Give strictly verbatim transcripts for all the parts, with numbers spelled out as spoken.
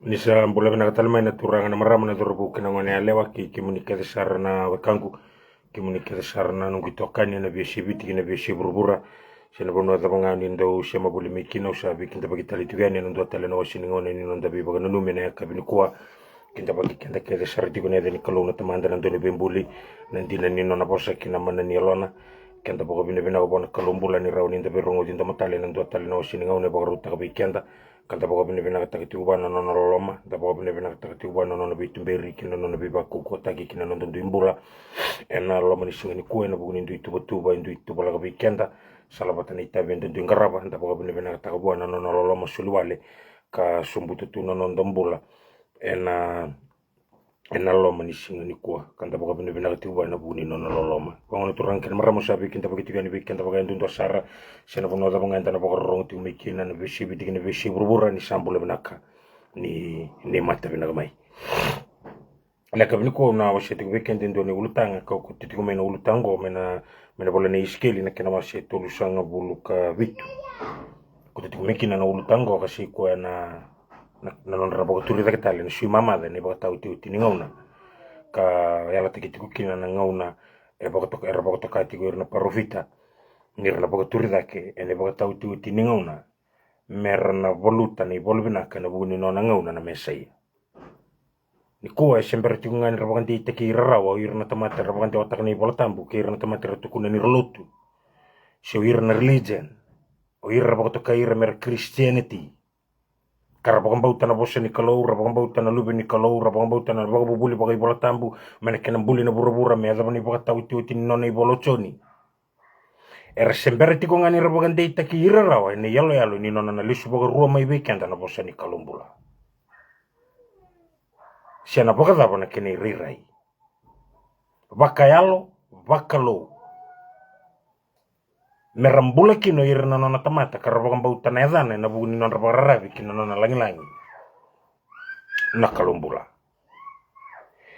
Ni sa bula vinaka tale mai na turaga, na marama, na cauravou kei na gone yalewa, kei kemuni kece sara na wekaqu, kemuni kece sara na noqu itokani ena veiyasai Viti kei na veiyasai vuravura, se na vanua cava ga ni dau sema voli mai kina. Au sa veikidavaki tale tiko yani ena dua tale na wase ni gauna ni noda veivakananumi ena yakavi nikua. Kidavaki keda kece sara tiko ena yaca ni Kalou na Tamada, na Dauniveibuli, na dina ni nona vosa kei na mana ni yalona. Keda vakavinavinaka vua na Kalou bula ni rawa ni da veirogoci domo tale ena dua tale na wase ni gauna e vakarautaka vei keda, ka da vakavinavinakataka tiko vua na nona loloma, da vakavinavinakataka tiko vua na nona veituberi kei na nona veivakaukauwataki kei na noda dui bula ena loma ni siga nikua, ena vuku ni dui tuvatuva e dui tuvalaka vei keda, salavata na itavi eda dui qarava. Da vakavinavinakataka vua na nona loloma soliwale ka sobuta tu na noda bula ena ena loma ni siga nikua, ka da vakavinavinaka tiko vua ena vuku ni nona loloma. Vagona, turaga kei na marama, au sa veikidavaki tiko yani vei keda vakayadudua sara, se na vanua cava ga eda na vakarorogo tiko mai kina, na veiyasai Viti kei na veiyasai vuravura, ni sa bula vinaka, ni, ni mata vinaka mai. Ena yakavi nikua au na wasea tiko vei keda e dua na ulutaga ka okati tiko mai na ulutaga oqo mai na, mai na ivola nei Isikeli, na kena wase e tolusagavulu ka vitu. Okati tiko mai kina na ulutaga oqo ka sa i koya na na, na nodra na vakaturi cake tale na sui mamaca ena ivakataotioti ni gauna, ka yalataki tiko kina na gauna e vakatoka, era vakatoka tiko ira na parofita ni ra na vakaturi cake ena ivakataotioti ni gauna, me ra na valuta na ivola vinaka ena vuku ni nona gauna na Mesaia. Nikua e se bera tiko ga ni ra vakadeitaki ira rawa o ira na tamata era vakadewataka na iVola Tabu kei ira na tamata era tukuna ni ra lotu, se o ira na religion, o ira ra vakatokai ira me ra Christianity, ka ra vakabauta na vosa ni Kalou, ra vakabauta na Luve ni Kalou, ra vakabauta na vakavuvuli vakaivolatabu mai na kena buli na vuravura me yacova na ivakataotioti ni nona ivola o Joni. Era se bera tiko ga ni ra vakadeitaki ira rawa ena iyaloyalo ni nona na lesu vakarua mai vei keda na vosa ni Kalou bula, se na vakacava na kena irairai vakayalo, vakalou, me ra bula kina o ira na nona tamata ka ra vakabauta na yacana ena vuku ni nodra vakararavi ki na nona lagilagi na Kalou bula.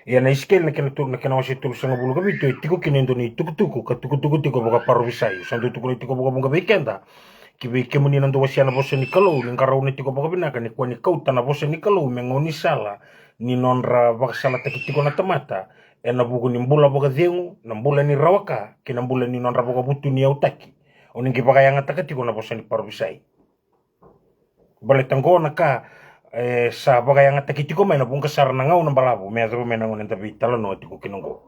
Ia na Isikeli na kena tolu, na kena wase tolusagavulu ka vitu, e tiko kina e dua na itukutuku ka tukutuku tiko vakaparofisai. Au sa dau tukuna tiko vakavuqa vei keda, ki vei kemuni na dau wasea na vosa ni Kalou, ni qarauna tiko vakavinaka ni koya ni kauta na vosa ni Kalou me gaunisala ni nodra vakasalataki tiko na tamata ena vuku ni bula vakacegu, na bula ni rawa ka, kei na bula ni nodra vakavutuniyautaki. O ni qai vakayagataka tiko na vosa ni parofisai. Baleta oqo na ka e sa vakayagataki tiko mai na vuqa sara na gauna balavu me yacova mai na gauna eda veitalanoa tiko kina oqo.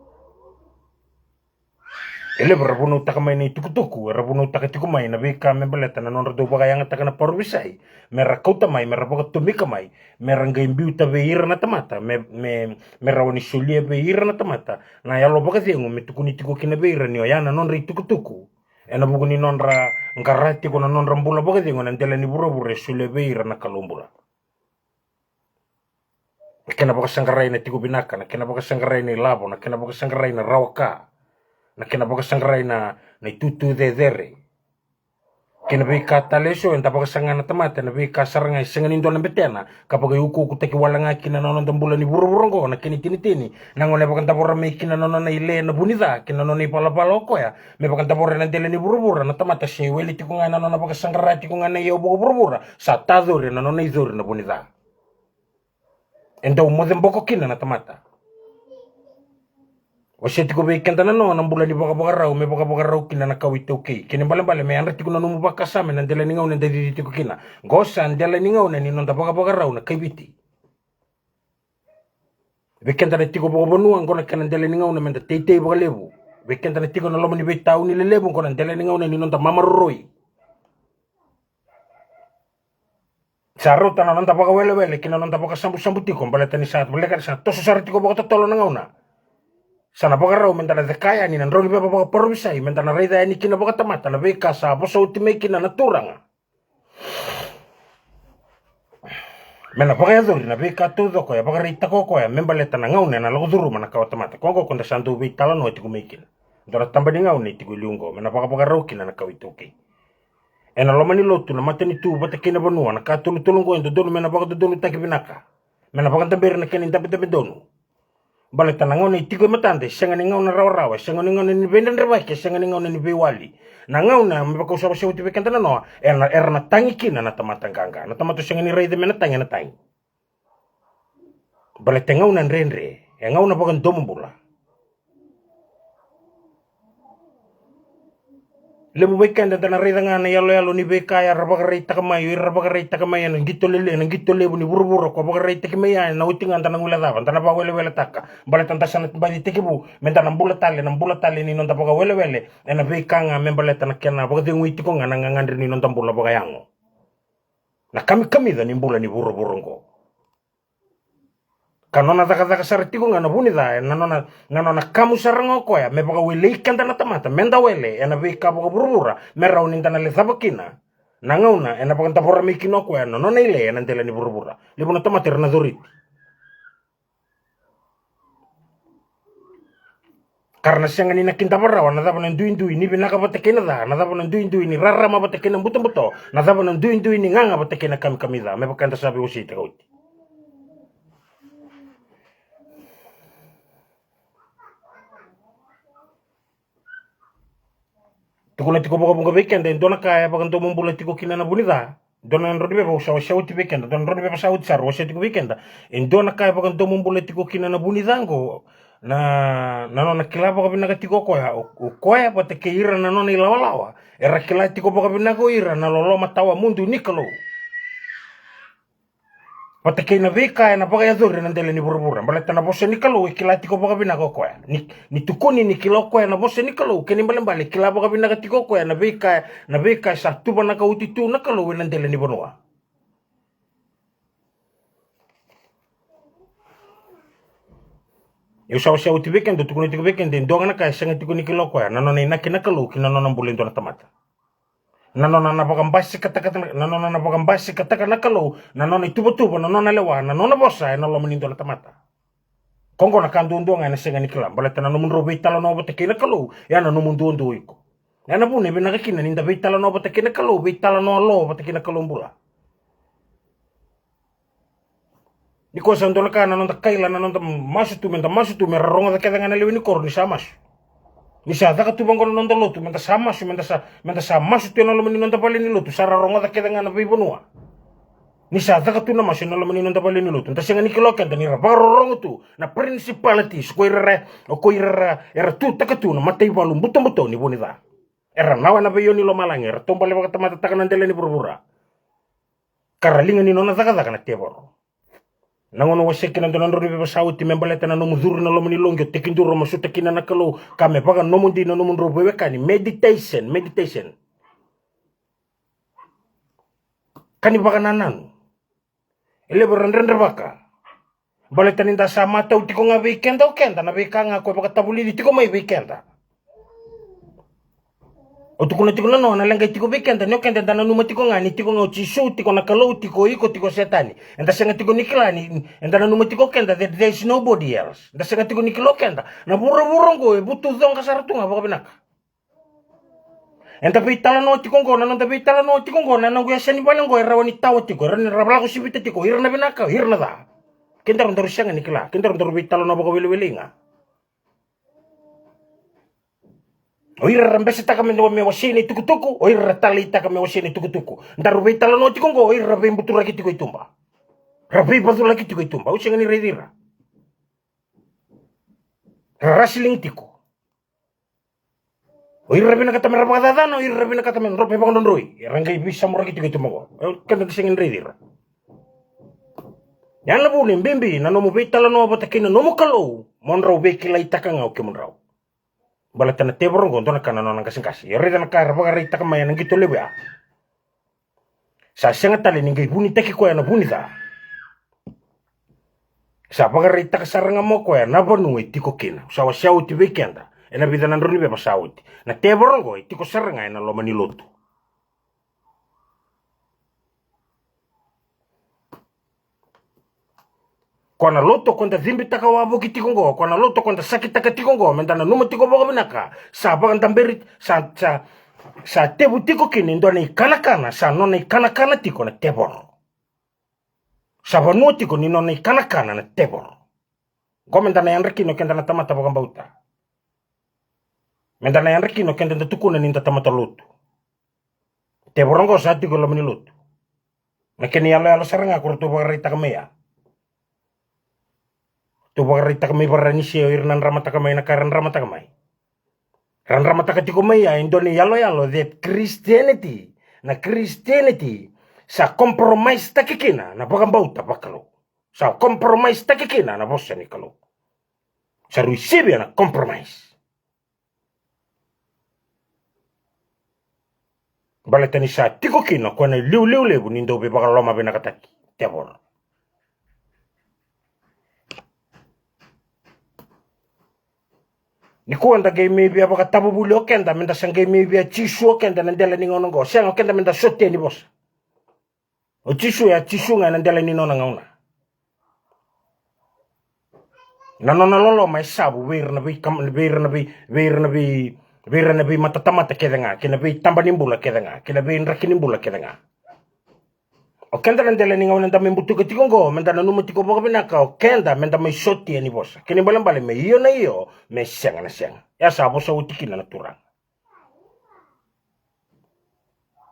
E levu era vunautaka mai na itukutuku, era vunautaka tiko mai na veika me baleta na nodra dau vakayagataka na parofisai, me ra kauta mai, me ra vakatomika mai, me ra qai biuta vei ira na tamata, me, me, me rawa ni solia vei ira na tamata na yalo vakacegu me tukuni tiko kina vei ira ni oya na nodra itukutuku, ena vuku ni nodra qara tiko na nodra bula vakacegu ena dela ni vuravura e solia vei ira na Kalou bula. Na kena vakasaqarai na tiko vinaka, na kena vakasaqarai na ilavo, na kena vakasaqarai na rawa ka, na kena vakasaqarai na, na itutu cecere, kei na veika tale eso eda vakasaga na tamata, na veika sara ga e sega ni dua na betena, ka vakaiukuukutaki wale ga kina na noda bula ni vuravura oqo na kena itinitini. Na gauna e vakadavora mai kina na nona ile na vu ni ca kei na nona ivalavala o koya me vakadavora ena dela ni vuravura, na tamata se wele tiko ga ena nona vakasaqara tiko ga na iyau vakavuravura, sa tacori ena nona icori na vu ni ca. E dau moce boko kina na tamata. Wasea tiko vei keda na noa na bula ni vakavakarau me vakavakarau kina na kawa iTaukei. Kena ibalebale me yadra tiko na nomu vakasama ena dela ni gauna eda cici tiko kina. Qo sa dela ni gauna ni noda vakavakarau na kaiviti. Vei keda na tiko vakavanua, qo na kena dela ni gauna meda teitei vakalevu. Vei keda na tiko na loma ni veitauni lelevu, qo na dela ni gauna ni noda mamaroroi. Sa rauta na noda vakawelewele kei na noda vakasabusabu tiko, baleta ni sa voleka ni sa toso sara tiko vakatotolo na gauna. Sa na vakarau meda na caka yani na drau ni veva vakaparofisai, meda na raica yani kina vakatamata na veika sa vosa oti mai kina na Turaga. Me na vakayacori na veika taucoko e vakaraitaka o koya me baleta na gauna ena lako curuma na kawa tamata. Koya oqo ko da sa dau veitalanoa tiko mai kina. Dua na taba ni gauna e tiko e liu oqo me na vakavakarau kina na kawa iTaukei. Ena loma ni lotu, na matanitu vata kei na vanua, na ka tolutolu oqo e dodonu me na vakadodonutaki vinaka. Me na vakadaberi na kena idabedabe donu. Baleta na gauna e tiko e matada e sega ni gauna rawarawa, e sega ni gauna ni veidredrevaki, e sega ni gauna ni veiwali. Na gauna me vaka au sa wasea oti vei keda na noa, era na, era na tagi kina na tamata qaqa. Na tamata sega ni raica me na tagi, ena tagi. Baleta e gauna dredre, e gauna vakadomobula. Levu vei keda eda na raica ga na iyaloyalo ni veika era vakaraitaka mai, era vakaraitaka mai ena qito lele, ena qito levu ni vuravura ko vakaraitaki mai ya, ena oti ga da na guilecava, da na vakaweleweletaka. Baleta da sa na baci tekivu me da na bula tale, na bula tale ni noda vakawelewele ena veika ga me baleta na kena vakacegui tiko ga na gagadre ni noda bula vakayago. Na kamikamica ni bula ni vuravura oqo. Ka nona cakacaka sara tiko ga na vunica, e na nona, na nona kamu sara ga o koya me vakawelei keda na tamata, me da wele ena veika vakavuravura, me rawa ni da na lecava kina na gauna ena vakadavora mai kina o koya na nona ilei ena dela ni vuravura. Levu na tamata era na coriti. Ka ra na sega ni na kidava rawa na cava na duidui ni vinaka vata kei na ca, na cava na duidui ni rarama vata kei na butobuto, na cava na duidui ni gaga vata kei na kamikamica, me vaka eda sa veiwaseitaka oti. Tukuna tiko vakavuqa vei keda, e dua na ka e vakadomobula tiko kina na vunica. Dua na drau ni veva au sa wasea oti vei keda, dua na drau ni veva sa oti sara, wasea tiko vei keda. E dua na ka e vakadomobula tiko kina na vunica oqo, na, na nona kila vakavinaka tiko o koya, o, o koya vata kei ira na nona ilawalawa. Era kila tiko vakavinaka o ira na loloma tawamudu ni Kalou. Vata kei na veika ena vakayacori ena dela ni vuravura. Baleta na vosa ni Kalou e kila tiko vakavinaka o koya. Ni, ni tukuni ni kila o koya na vosa ni Kalou, kena ibalebale e kila vakavinaka tiko o koya na veika, na veika e sa tuvanaka oti tu na Kalou ena dela ni vanua. Au sa wasea oti vei keda, au tukuna tiko vei keda, e dua ga na ka e sega tiko ni kila o koya, na nona inaki na Kalou ki na nona bula e dua na tamata. Na nona na vakabasikataka, na nona na vakabasikataka na Kalou, na nona ituvatuva, na nona lewa, na nona vosa ena loma ni dua na tamata. Ko oqo na ka duadua ga ena sega ni kila, baleta na nomudrau veitalanoa vata kei na Kalou, ya na nomu duadua o iko. Ya na vuna e vinaka kina ni da veitalanoa vata kei na Kalou, veitalanoa lo vata kei na Kalou bula. Ni koya sa dua na ka na noda kaila, na noda masu tu, me da masu tu, me ra rogoca kece ga na lewe ni koro ni sa masu. Ni sa caka tu vaqo na noda lotu, me da sa masu, me da sa, me da sa masu tu ena loma ni noda vale ni lotu, sa ra rogoca kece ga na veivanua. Ni sa caka tu na masu ena loma ni noda vale ni lotu, da sega ni kila o keda ni ra vakarorogo tu na principalities, ko ira ra, ko ira ra, era tutaka tu na mataivalu butobuto ni vunica. Era nawa ena veio ni lomalagi, era taubale vakatamatataka na dela ni vuravura. Ka ra liga ni nona cakacaka na tevoro. Na gauna wasea kina dua na drau ni veva sa oti me baleta na nomu curu na loma ni loqi, o tekiduru, o masuta kina na Kalou, ka me vakanomodi na nomudrau veiwekani, meditation, meditation. Ka ni vakanananu. E levu era dredrevaka. Baleta ni da sa matau tiko ga vei keda o keda na veika ga ko e vakatavulici tiko mai vei keda. Au tukuna tiko na noa na leqai tiko vei keda, ni o keda eda nanuma tiko ga ni tiko ga o Jisu, tiko na Kalou, tiko iko, tiko Setani. Eda sega tiko ni kila ni, eda nanuma tiko o keda that there is nobody else. Eda sega tiko ni kila o keda na vuravura oqo e vutucoqa sara tu ga vakavinaka. Eda veitalanoa tiko oqo, na noda veitalanoa tiko oqo, na noqu yasa ni vale oqo e rawa ni tawa tiko, e rawa ni ra lako sivita tiko, ira na vinaka, ira na ca. Kedaru daru sega ni kila, kedaru daru veitalanoa vakawelewelei ga. O ira ra besetaka me, me wasei na itukutuku, o ira ra taleitaka me wasei na itukutuku. Daru veitalanoa tiko oqo, o ira ra veibuturaki tiko i tuba. Ra veivaculaki tiko i tuba, au sega ni raici ira. Ra wrestling tiko. O ira ra vinakata me ra vakacacana, o ira ra vinakata me dro-, me vakadrodroi. Era qai veisamuraki tiko i tuba oqo. E, keda da sega ni raici ira. Ya na vuna e bibi na nomu veitalanoa vata kei na nomu Kalou, mo drau veikilaitaka ga o kemudrau. Baleta na tevoro oqo dua na ka na nona qaseqase. Io, raica na ka era vakaraitaka mai ena qito levu ya. Sa sega tale ni qai vunitaki koya na vunica. Sa vakaraitaka sara ga mo koya na vanua e tiko kina. Sa wasea oti vei keda ena vica na drau ni veva sa oti. Na tevoro oqo e tiko sara ga ena loma ni lotu. Ko na lotu ko da cibitaka wavoki tiko oqo, ko na lotu ko da sakitaka tiko oqo, me da nanuma tiko vakavinaka, sa vakadaberi, sa, sa, sa tevu tiko kina e dua na ikanakana, sa nona ikanakana tiko na tevoro. Sa vanua tiko ni nona ikanakana na tevoro. Oqo me da na yadra kina o keda na tamata vakabauta. Me da na yadra kina o keda da tukuna ni da tamata lotu. Tevoro oqo sa tiko e loma ni lotu. Na kena iyaloyalo sara ga ko ratou vakaraitaka mai ya. Tou vakaraitaka mai varanisio ira na dramataka mai na ka ra dramataka mai. Ra dramataka tiko mai ya e dua na iyaloyalo that Christianity, na Christianity sa compromise taki kina na vakabauta vakalou. Sa compromise taki kina na vosa ni Kalou. Sa rui sivia na compromise. Baleta ni sa tiko kina o koya na iliuliu levu ni dau veivakaloma vinakataki, tevoro. Nikua da qai mai via vakatavuvuli o keda, meda sa qai mai via Jisu o keda na dela ni gauna oqo. Sega, o keda meda sotia ni vosa. O Jisu e a Jisu ga ena dela ni nona gauna. Na nona loloma e savu vei ira na vei kam-, vei ira na vei, vei ira na vei, vei ira na veimatatamata kece ga, kei na veitaba ni bula kece ga, kei na veidraki ni bula kece ga. O keda na dela ni gauna eda mai butuka tiko oqo, meda nanuma tiko vakavinaka, o keda meda mai sotia ni vosa. Kena ibalebale me io na io, me sega na sega. E a sa vosa oti kina na Turaga.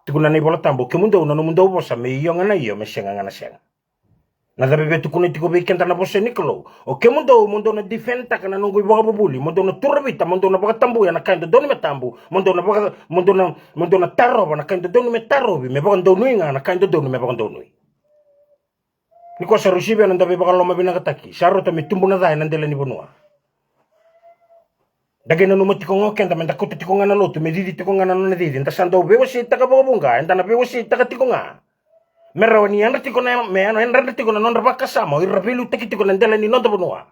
Tukuna na iVola Tabu, kemudou na nomudou vosa me io ga na io, me sega ga na sega. Na cava e via tukuna tiko vei keda na vosa ni Kalou? O kemudou mo dou na defend-taka na noqu ivakavuvuli, mo dou na turavita, mo dou na vakatabuya na ka e dodonu me tabu, mo dou na vaka, mo dou na, mo dou na tarova na ka e dodonu me tarovi, me vakadonui ga na ka e dodonu me vakadonui. Nikua sa rui sivia na dau veivakaloma vinakataki, sa rauta me tubu na ca ena dela ni vanua. Da qai nanuma tiko ga o keda meda kauta tiko ga na lotu me cici tiko ga na nona cici. Da sa dau veiwaseitaka vakavuqa, eda na veiwaseitaka tiko ga. Me rawa ni yadra tiko na, me yadra tiko na nodra vakasama o ira veiliutaki tiko na dela ni noda vanua.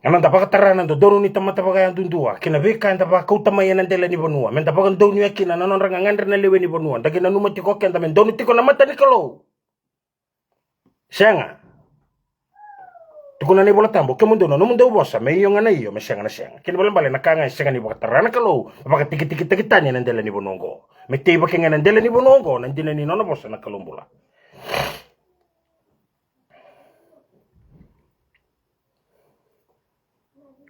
Ena noda vakatara na dodonu ni tamata vakayadudua kei na veika eda vakauta mai ena dela ni vanua, meda vakadonuya kina na nodra gagadre na lewe ni vanua. Da qai nanuma tiko o keda me donu tiko na mata ni Kalou. Sega. Tukuna na iVola Tabu, kemudou na nomudou vosa me io ga na io, me sega na sega. Kena ibalebale na ka ga e sega ni vakatara na Kalou, vakatikitikitaki tani ena dela ni vanua oqo. Me teivaki ga ena dela ni vanua oqo na dina ni nona vosa na Kalou bula.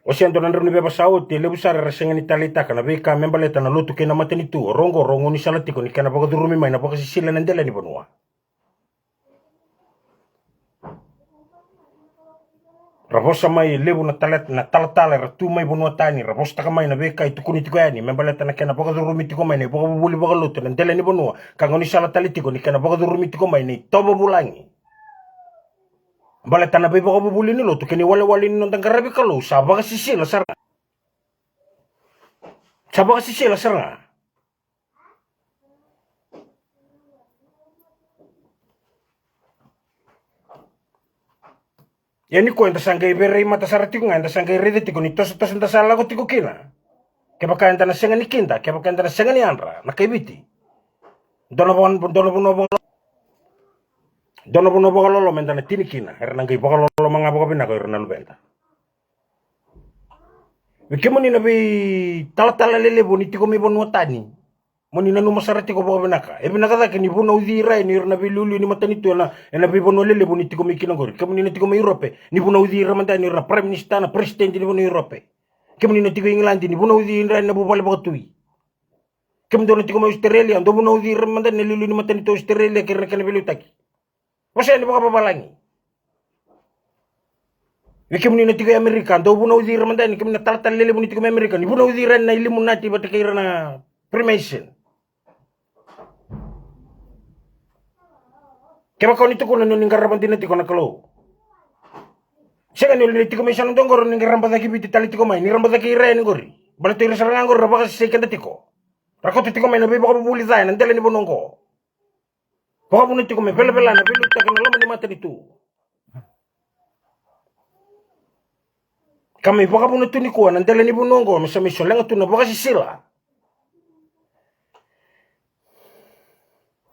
O se dua na drau ni veivosaki oti, e levu sara era sega ni taleitaka na veika me baleta na lotu kei na matanitu. O rau oqo rau gaunisala tiko ni kena vakacurumi mai na vakasisila ena dela ni vanua. Ra vosa mai e levu na tala, na talatala era tu mai vanua tani, ra vosataka mai na veika e tukuni tiko yani me baleta na kena vakacurumi tiko mai na ivakavuvuli vakalotu ena dela ni vanua, ka gaunisala tale tiko ni kena vakacurumi tiko mai na itovo vulagi. Baleta na veivakavuvuli ni lotu kei na iwalewale ni noda qaravi Kalou sa vakasisila sara ga. Sa vakasisila sara ga. Ia nikua eda sa qai veiraimata sara tiko ga, eda sa qai raica tiko ni tosotoso da sa lako tiko kina. Kevaka eda na sega ni kida, kevaka eda na sega ni yadra na kai Viti, dua na va-, dua na vanua vaka-, dua na vanua vakaloloma eda na tini kina, era na qai vakaloloma ga vakavinaka o ira na luveda. Vei kemuni na veitalatala lelevu ni tiko mai vanua tani, mo ni nanuma sara tiko vakavinaka. E vinaka cake ni vunauci ira yani o ira na veiliuliu ni matanitu ena, ena veivanua lelevu ni tiko mai kina oqori. Kemuni na tiko mai Europe, ni vunauci ira mada yani o ira na prime minister, na president ni vanua Europe. Kemuni na tiko i Igiladi, ni vunauci ira yani na vuvale vakatui. Kemudou na tiko mai Australia, dou vunauci ira mada yani na iliuliu ni matanitu Australia kei ira na kena veiliutaki. Vosa yani vakavavalagi. Vei kemuni na tiko i Amerika, dou vunauci ira mada yani, kemuni na talatala lelevu ni tiko mai Amerika, ni vunauci ira yani na Illuminati vata kei ira na Freemason. Kevaka o ni tukuna ni o ni qarava dina tiko na Kalou, sega ni o ni tiko mai sa na dua oqori, o ni qai raba cake Viti tale tiko mai, ni raba cake ira yani oqori. Baleta o ira sara ga oqori ra vakasesei keda tiko. Ra kauta tiko mai na veivakavuvuli ca ena dela ni vanua oqo. Vakavuna tiko me velavela na veiliutaki ena loma ni matanitu. Ka me vakavuna tu nikua na dela ni vanua oqo me sa mai solega tu na vakasisila.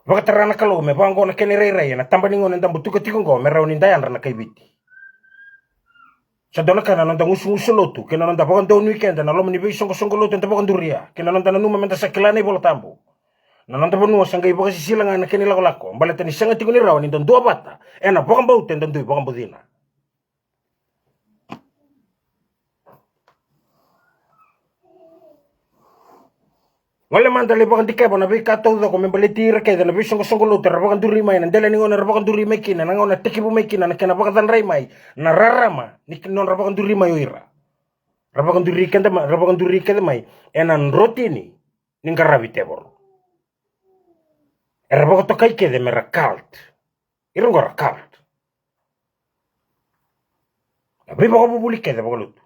Vakatara na Kalou me vaqo na kena irairai ena taba ni gauna eda butuka tiko oqo me rawa ni da yadra na kai Viti. Sa dua na ka na noda gusugusu lotu kei na noda vakadonui keda ena loma ni veisoqosoqo lotu eda vakaduria, kei na noda nanuma meda sa kila na iVola Tabu. Na noda vanua sa qai vakasisila ga ena kena ilakolako, baleta ni sega tiko ni rawa ni da duavata ena vakabauta eda dui vakabaucina. Gole mada lai vakadikeva na veika taucoko me baleti ira kece na veisoqosoqo lotu era vakaduri mai, na dela ni gauna era vakaduri mai kina, na gauna tekivu mai kina na kena vakacadrai mai na rarama ni nodra vakaduri mai o ira. Ra vakaduri keda mai, ra vakaduri kece mai ena drotini ni qaravi tevoro. Era vakatokai kece mera cult. Ira qo ra cult. Na veivakavuvuli kece vakalotu.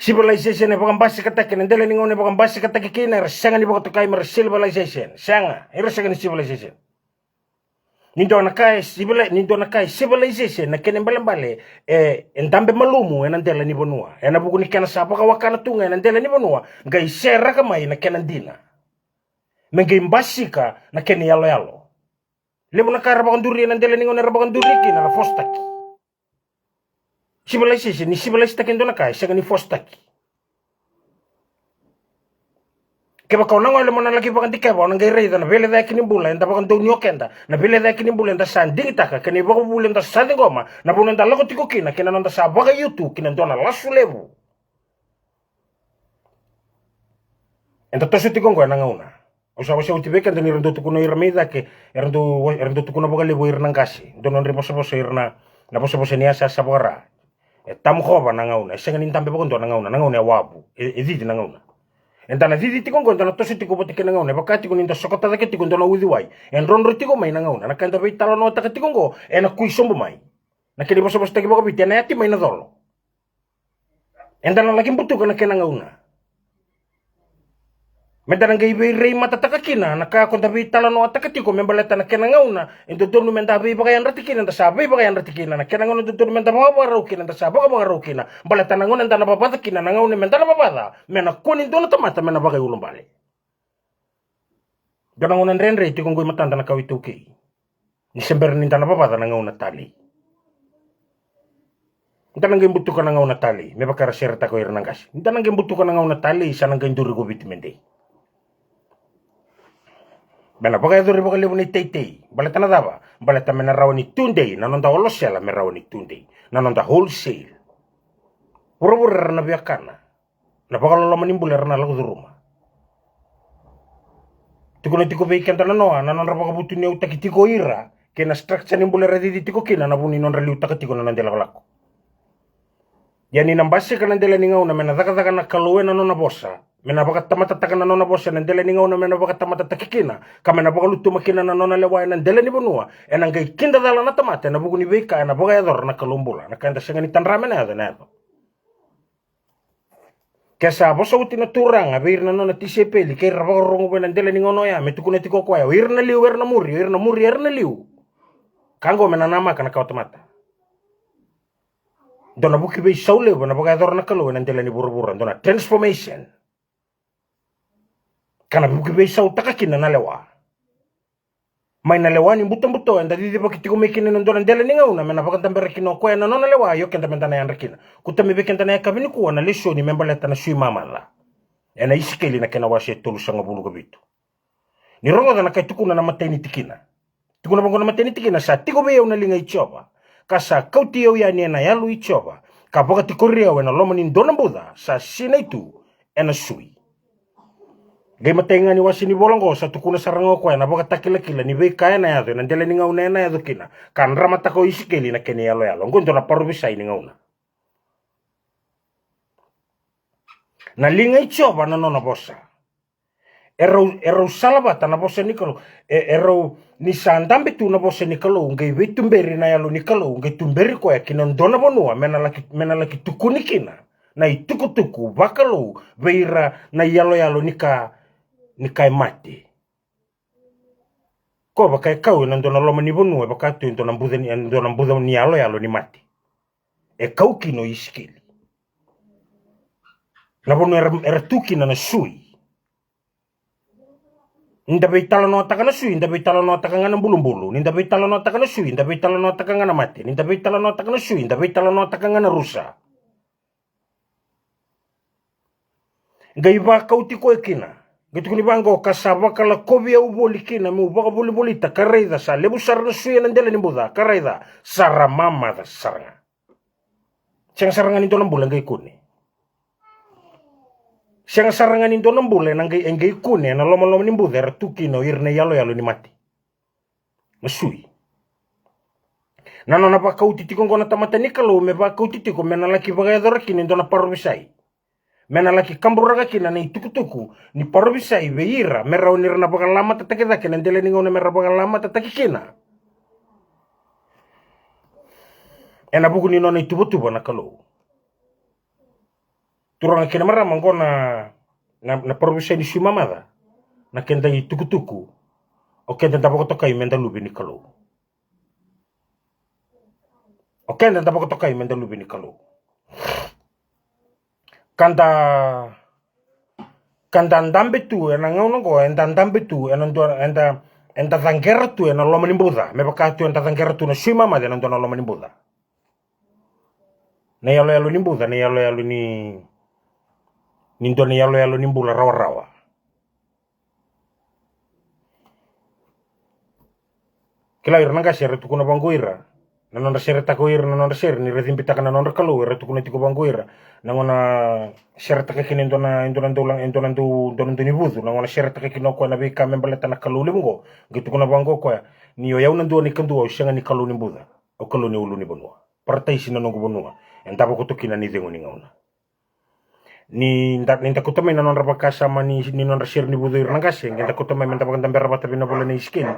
Civilization e vakabasikataki, na dela ni gauna e vakabasikataki kina, era sega ni vakatokai mera civilization. Sega, era sega ni civilization. Ni dua na ka e civili-, ni dua na ka e civilization, na kena ibalebale e, e dabe malumu ena dela ni vanua, ena vuku ni kena sa vakawakana tu ga ena dela ni vanua, qai seraka mai na kena dina me qai basika na kena iyaloyalo. Levu na ka era vakaduri ena dela ni gauna era vakaduri kina era fositaki. Civilization, ni civilization e dua na ka e sega ni fositaki. Kevaka o na gole mo na laki vakadikeva, o na qai raica na veilecayaki ni bula eda vakadonui o keda, na veilecayaki ni bula eda sa digitaka kei na ivakavuvuli eda sa ciqoma, na vanua eda lako tiko kina kei na noda sa vakaiutu kina dua na lasu levu. Eda toso tiko oqo ena gauna. Au sa wasea oti vei keda ni ra dau tukuna o ira mai cake, era dau, era dau tukuna vakalevu o ira na qase, dau nodra ivosavosa ira na, na vosavosa ni yasayasa vakara. E tamukova na gauna, e sega ni dabe vakadua na gauna, na gauna e wavu, e, e cici na gauna. Eda na cici tiko oqo, eda na toso tiko vata kei na gauna, e vaka tiko ni da sokota cake tiko dua na uciwai e drodro tiko mai na gauna. Na ka eda veitalanoataka tiko oqo ena kui sobu mai. Na kena ivosavosataki vakaviti ena yati mai na colo. Eda na laki butuka na kena gauna. Meda na qai veireimatataka kina na ka ko da veitalanoataka tiko me baleta na kena gauna e dodonu meda veivakayadrati kina, da sa veivakayadrati kina, na kena gauna e dodonu meda vakavakarau kina, da sa vakavakarau kina, baleta na gauna eda na vavaca kina, na gauna meda na vavaca me na kua ni dua na tamata me na vakaiulubale. Dua na gauna dredre tiko oqo i matada na kawa iTaukei. Ni se bera ni da na vavaca na gauna talei. Da na qai butuka na gauna talei, me vaka era seretaka o ira na qase. Da na qai butuka na gauna talei, sa na qai duri ko Viti me dei. Me na vakayacori vakalevu na iteitei. Baleta na cava? Baleta me na rawa ni tudei na noda olosela, me rawa ni tudei na noda wholesale. Vuravura era na viakana. Na vakaloloma ni bula era na lako curuma. Tukuna tiko vei keda na noa na nodra vakavutuniyautaki tiko o ira kei na structure ni bula era cici tiko kina, na vu ni nodra liutaka tiko na noda ilakolako. Ia ni na basika na dela ni gauna me na cakacaka na Kalou ena nona vosa, me na vakatamatataka na nona vosa ena dela ni gauna me na vakatamatataki kina, ka me na vakalutuma kina na nona lewa ena dela ni vanua, ena qai kidacala na tamata ena vuku ni veika ena vakayacora na Kalou bula. Na ka eda sega ni tadra me na yaco, ena yaco. Ke sa vosa oti na Turaga vei ira na nona tisaipeli kei ira vakarorogo vua ena dela ni gauna oya, me tukuna tiko o koya, o ira na liu era na muri, o ira na muri era na liu. Ka oqo me na namaka na kawatamata. Dua na vuki veisau levu ena vakayacora na Kalou ena dela ni vuravura, dua na transformation. Ka na vuki veisautaka kina na lewa. Mai na lewa ni butobuto eda cicivaki tiko mai kina ena dua na dela ni gauna me na vakadabera kina o koya na nona lewa, io keda meda na yadra kina. Kauta mai vei keda na yakavi nikua na lesoni me baleta na sui mamaca. Ena Isikeli na kena wase e tolusagavulu ka vitu. Ni rogoca na ka e tukuna na matai ni tikina. Tukuna vaqo na matai ni tikina, sa tiko vei au na liga i Jiova, ka sa kauti au yani ena yalo i Jiova, ka vakatikori au ena loma ni dua na buca sa sinai tu ena sui. Qai matai ga ni wase ni vola oqo sa tukuna sara ga o koya na vakatakilakila ni veika ena yaco ena dela ni gauna ena yaco kina, ka dramataka o Isikeli na kena iyaloyalo. Oqo e dua na parovisai ni gauna. Na liga i Jiova na nona vosa. E rau, e rau salavata na vosa ni Kalou. E, e rau, ni sa dabe tu na vosa ni Kalou, qai veituberi na yalo ni Kalou, qai tuberi koya ki na dua na vanua me na laki, me na laki tukuni kina na itukutuku vakalou vei ira na iyaloyalo ni ka, ni ka e mate. Ko vaka e kau ena dua na loma ni vanua e vaka tu e dua na buca ni, e dua na buca ni yaloyalo ni mate. E kau kina o Isikeli. Na vanua era, era tu kina na sui. Ni da veitalanoataka na sui, da veitalanoataka ga na bulubulu. Ni da veitalanoataka na sui, da veitalanoataka ga na mate. Ni da veitalanoataka na sui, da veitalanoataka ga na rusa. Qai vakauti koya kina. Qai tukuni vaqo, ka sa vakalakovi au voli kina meu vakavolivolita, ka raica sa levu sara na sui ena dela ni buca, ka raica sa ra mamaca sara ga. Sega sara ga ni dua na bula e qai kune. Sega sara ga ni dua na bula ena qai, e qai kune ena lomaloma ni buca era tu kina o ira na iyaloyalo ni mate. Na sui. Na nona vakauti tiko oqo na tamata ni Kalou me vakauti tiko me na laki vakayacora kina e dua na parovisai, me na laki kaburaka kina na itukutuku ni parovisai vei ira, me rawa ni ra na vakalamatataki cake na dela ni gauna me ra vakalamatataki kina ena vuku ni nona ituvatuva na Kalou. Turaga kei na marama, oqo na, na, na parovisai ni sui mamaca. Na keda itukutuku, o keda da vakatokai me da luve ni Kalou. O keda da vakatokai me da luve ni Kalou. Ka da, ka da dabe tu ena gauna oqo, eda dabe tu ena dua, eda, eda caqera tu ena loma ni buca, me vaka tu eda caqera tu na sui mamaca ena dua na loma ni buca. Na iyaloyalo ni buca, na iyaloyalo ni, ni dua na iyaloyalo ni bula rawarawa. Kila, ira na qase era tukuna vaqo ira na nodra seretaka o ira na nodra sere, ni ra cibitaka na nodra Kalou, era tukuna tiko vaqo ira na gauna seretaka kina e dua na, e dua na dau la-, e dua na dau, dua na dau ni vucu, na gauna seretaka kina o koya na veika me baleta na Kalou levu oqo. Qai tukuna vaqo o koya, ni o yau na dua ni kadua, au sega ni Kalou ni buca, au Kalou ni ulunivanua. Parataisi na noqu vanua e davo koto kina na icegu ni gauna. Ni da, ni da kauta mai na nodra vakasama ni, ni nodra sere ni vucu ira na qase, qai da kauta mai me da vakadabera vata vei na vola nei Isikeli.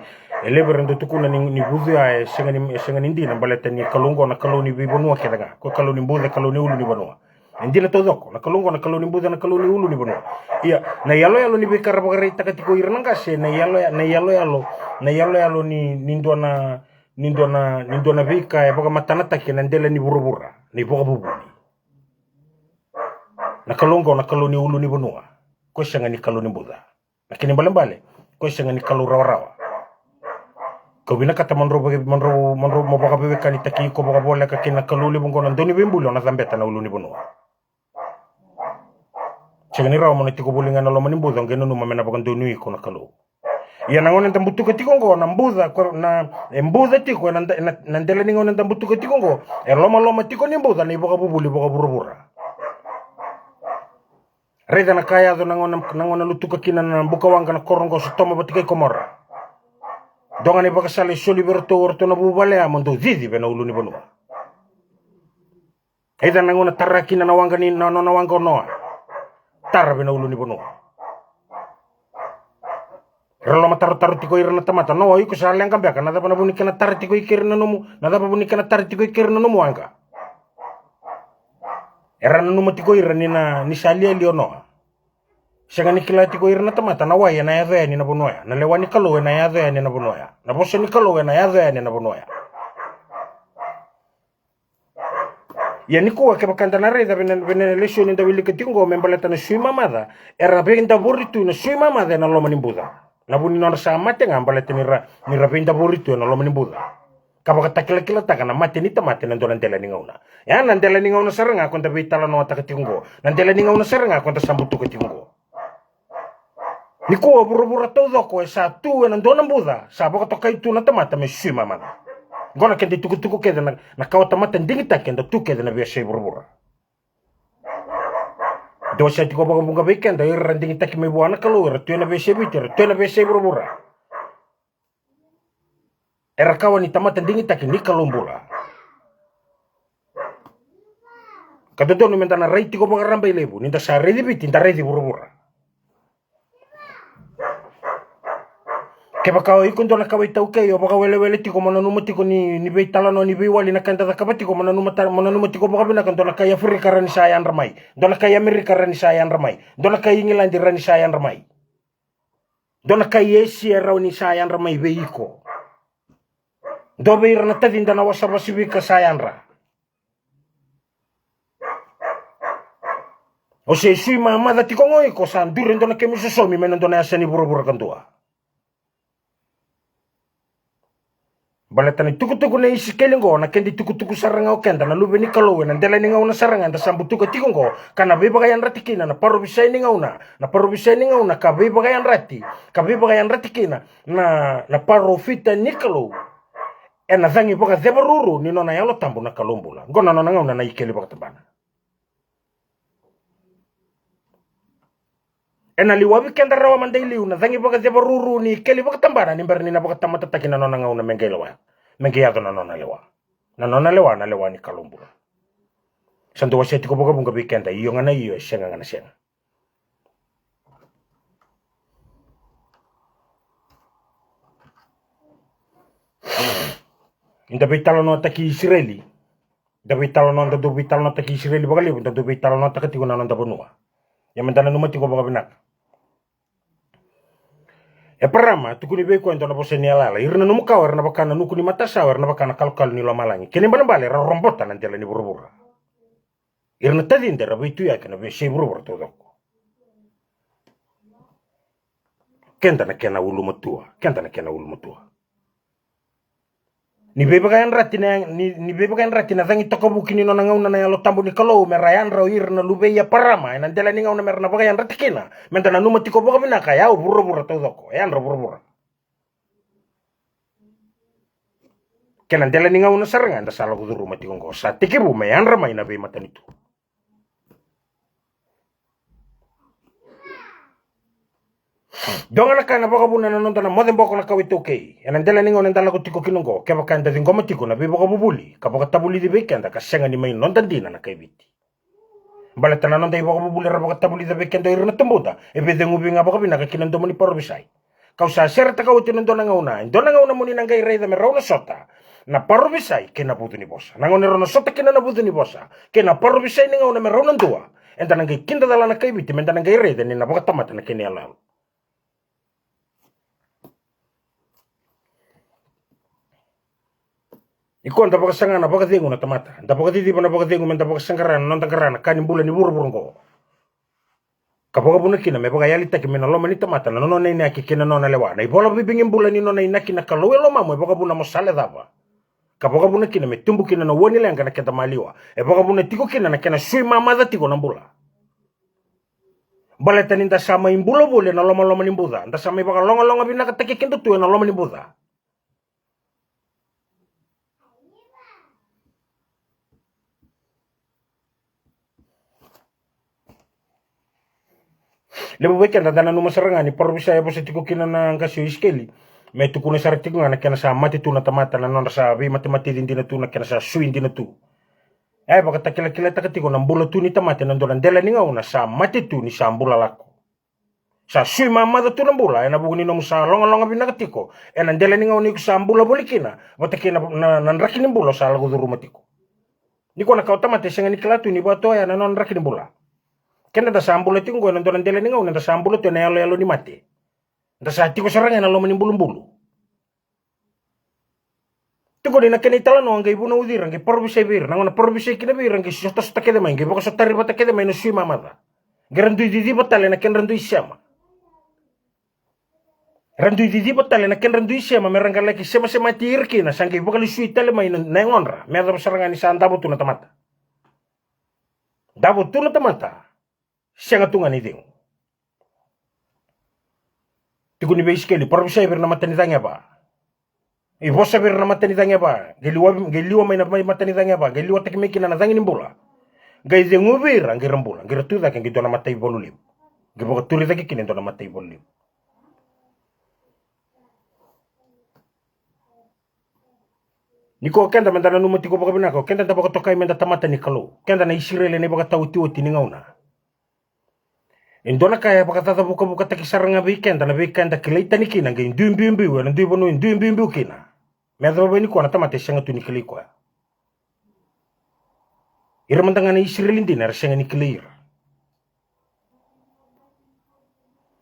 E levu era dau tukuna ni, ni vucu ya e sega ni, e sega ni dina, baleta ni Kalou oqo na Kalou ni veivanua kece ga. Ko Kalou ni buca, Kalou ni ulunivanua. E dina taucoko, na Kalou oqo na Kalou ni buca, na Kalou ni ulunivanua. Ia, na iyaloyalo ni veika ra vakaraitaka tiko ira na qase, na iyaloya-, na iyaloyalo, na iyaloyalo ni, ni dua na, ni dua na, ni dua na veika e vakamatanataki ena dela ni vuravura, na ivakavuvuli. Na Kalou oqo na Kalou ni ulunivanua. Ko sega ni Kalou ni buca. Na kena ibalebale, ko sega ni Kalou rawarawa. Kau vinakata mo drau vaka-, mo drau, mo drau, mo vakaveiwekanitaki iko vakavoleka kei na Kalou levu oqo na Dauniveibuli, o na cabeta na ulunivanua. Sega ni rawa mo na tiko voli ga ena loma ni buca o qai nanuma me na vakadonui iko na Kalou. Ia na gauna eda butuka tiko oqo na buca, ko na, e buca tiko ena de-, na, na dela ni gauna eda butuka tiko oqo, e lomaloma tiko ni buca na ivakavuvuli vakavuravura. Raica na ka e yaco na gauna, na gauna lutuka kina na bukawaqa na koro oqo o Sotoma vata kei Komora. Dua ga na ivakasala e soli vei iratou o iratou na vuvale ya mo dou cici vei na ulunivanua. Raica na gauna tara kina na waqa ni, na, na, na waqa o Noa. Tara vei na ulunivanua. Era lomatarotarotaki ira na tamata, Noa, iko sa leqa beka, na cava na vu ni kena tara tiko i keri na nomu, na cava vu ni kena tara tiko i keri na nomu waqa? Era nanuma tiko ira ni na, ni sa lialia o Noa. Sega ni kila tiko ira na tamata na wai ena yaco yani na vanua ya, na lewa ni Kalou ena yaco yani na vanua ya, na vosa ni Kalou ena yaco yani na vanua ya. Ia nikua kevaka da na raica vei na, vei na lesoni da wilika tiko oqo me baleta na sui mamaca, era veidavori tu na sui mamaca ena loma ni buca. Na vu ni nodra sa mate ga baleta ni ra, ni ra veidavori tu ena loma ni buca. Ka vakatakilakilataka na mate ni tamata ena dua na dela ni gauna. Ya na dela ni gauna sara ga ko da veitalanoataka tiko oqo. Na dela ni gauna sara ga ko da sa butuka tiko oqo. Nikua vuravura taucoko e sa tu ena dua na buca, sa vakatokai tu na tamata me sui mamaca. Oqo na keda itukutuku kece na, na kawa tamata digitaki eda tu kece na veiyasai vuravura. Dou sa tiko vakavuqa vei keda, ira era digitaki mai vua na Kalou, era tu ena veiyasai Viti, era tu ena veiyasai vuravura. Era kawa ni tamata digitaki ni Kalou bula. Ka dodonu me da na rai tiko vakarabailevu, ni da sa raici Viti, da raici vuravura. Kevaka o iko dua na kawa iTaukei, o vakawelewele tiko mo nanuma tiko ni, ni veitalanoa, ni veiwali na ka eda cakava tiko, mo nanuma ta-, mo nanuma tiko vakavinaka, dua na kai Aferika ra ni sa yadra mai, dua na kai Amerika ra ni sa yadra mai, dua na kai Igiladi ra ni sa yadra mai. Dua na kai Esia e rawa ni sa yadra mai vei iko. Dua vei ira na tacida na Wasa Pasifika sa yadra. O se sui mamaca tiko ga o iko, sa duri e dua na kemu isosomi mai na dua na yasa ni vuravura kadua. Baleta na itukutuku nei Isikeli oqo, na keda itukutuku sara ga o keda na luve ni Kalou, ena dela ni gauna sara ga eda sa butuka tiko oqo, ka na veivakayadrati kina na parovisai ni gauna, na parovisai ni gauna ka veivakayadrati, ka veivakayadrati kina na, na parofita ni Kalou. Ena cagi vakacevaruru ni nona Yalo Tabu na Kalou bula. Oqo na nona gauna na ikeli vakatabana. Ena liwavi keda rawa mada i liu na cagi vakacevaruru ni ikeli vakatabana ni bera ni na vakatamatataki na nona gauna me qai lewa, me qai yaco na nona lewa. Na nona lewa na lewa ni Kalou bula. Sa dau wasea tiko vakavuqa vei keda, io ga na io, e sega ga na sega. Ni da veitalanoataki Isireli, da veitalanoa, da dau veitalanoataki Isireli vakalevu, da dau veitalanoataka tiko na noda vanua. Ia me da nanuma tiko vakavinaka. Eparama, tukuni vei koya e dua na vosa ni yalayala. Ira na nomu kawa era na vaka na nuku ni matasawa, era na vaka na kalokalo ni lomalagi. Kena ibalebale era robota na dela ni vuravura. Ira na tacida era veituyaki na veiyasai vuravura taucoko. Keda na kena ulumatua, keda na kena ulumatua. Ni veivakayadrati na, ni, ni veivakayadrati na cagi tokavuki ni nona gauna na Yalo Tabu ni Kalou me ra yadra o ira na luvei Eparama ena dela ni gauna me ra na vakayadrati kina. Me da nanuma tiko vakavinaka, e yau vuravura taucoko, e yadra vuravura. Kena dela ni gauna sara ga eda sa lako curuma tiko oqo, sa tekivu me yadra mai na veimatanitu. Dua ga na ka ena vakavuna na noda na moce boko na kawa iTaukei ena dela ni gauna eda lako tiko kina oqo, kevaka eda ciqoma tiko na veivakavuvuli ka vakatavulici vei keda ka sega ni mai noda dina na kaiviti. Baleta na noda ivakavuvuli era vakatavulica vei keda o ira na tubuda, e veiceguvi ga vakavinaka ki na domo ni parovisai. Kau sa seretaka oti ena dua na gauna, e dua na gauna mo ni na qai raica me rau na sota na parovisai kei na vucu ni vosa. Na gauna e rau na sota kina na vucu ni vosa kei na parovisai ni gauna me rau na dua, eda na qai kidacala na kaiviti me da na qai raica ni na vakatamata na kena iyaloyalo. Iko da vakasaga na vakacegu na tamata, da vakaciciva na vakacegu me da vakasaqara na noda qara na ka ni bula ni vuravura oqo. Ka vakavuna kina me vakayalitaki mai na loma ni tamata na nona inaki kei na nona lewa. Na ivola vivigi bula ni nona inaki na Kalou e lomamu e vakavuna mo sa lecava. Ka vakavuna kina me tubu kina na ua ni leqa na keda maliwa. E vakavuna tiko kina na kena sui mamaca tiko na bula. Baleta ni da sa mai bula voli ena lomaloma ni buca, da sa mai vakalogaloga vinakataki keda tu ena loma ni buca. Levu vei keda da nanuma sara ga ni parovisai e vosa tiko kina na qase o Isikeli me tukuna sara tiko ga na kena sa mate tu na tamata, na nodra sa veimatemate dina tu, na kena sa sui dina tu. E vakatakilakilataka tiko na bula tu ni tamata ena dua na dela ni gauna sa mate tu ni sa bula lako. Sa sui mamaca tu na bula ena vuku ni nomu sa logaloga vinaka tiko ena dela ni gauna iko sa bula voli kina vata kei na, na, na draki ni bula o sa lako curuma tiko. Nikua na kawa tamata e sega ni kila tu ni vatoya na nona draki ni bula. Keda da sa bula tiko oqo ena dua na dela ni gauna eda sa bula tu ena yaloyalo ni mate. Da sa tiko sara ga ena loma ni bulubulu. Tiko ni na kena italanoa qai vunauci ira, qai parovisai vei ira. Na gauna parovisai kina vei ira qai sotasota kece mai, qai vakasotari vata kece mai na sui mamaca. Qai ra dui ciciva tale na kedra dui sema. Ra dui ciciva tale na kedra dui sema me ra qai laki semasemati ira kina, sa qai vakalesui tale mai na, na yagodra me yacova sara ga ni sa davo tu na tamata. Davo tu na tamata. Sega tu ga ni cegu. Tukuni vei Isikeli, parovisai vei ira na matanicagi e va. I vosa vei ira na matanicagi e va, qai liwa, qai liwa mai na mai matanicagi e va, qai liwataki mai kina na cagi ni bula. Qai ceguvi ira, qai ra bula, qai ra tu cake, qai dua na mataivalu levu. Qai vakaturi cake kina e dua na mataivalu levu. Nikua o keda me da nanuma tiko vakavinaka, o keda da vakatokai me da tamata ni Kalou. Keda na Isireli ena ivakataotioti ni gauna. E dua na ka e vakacacavukavukataki sara ga vei keda na veika eda kilai tani kina, qai dui biubiu ena dui vanua e dui biubiu kina. Me yacova vei nikua na tamata e sega tu ni kilai koya. Ira mada ga na Isireli dina era sega ni kilai ira.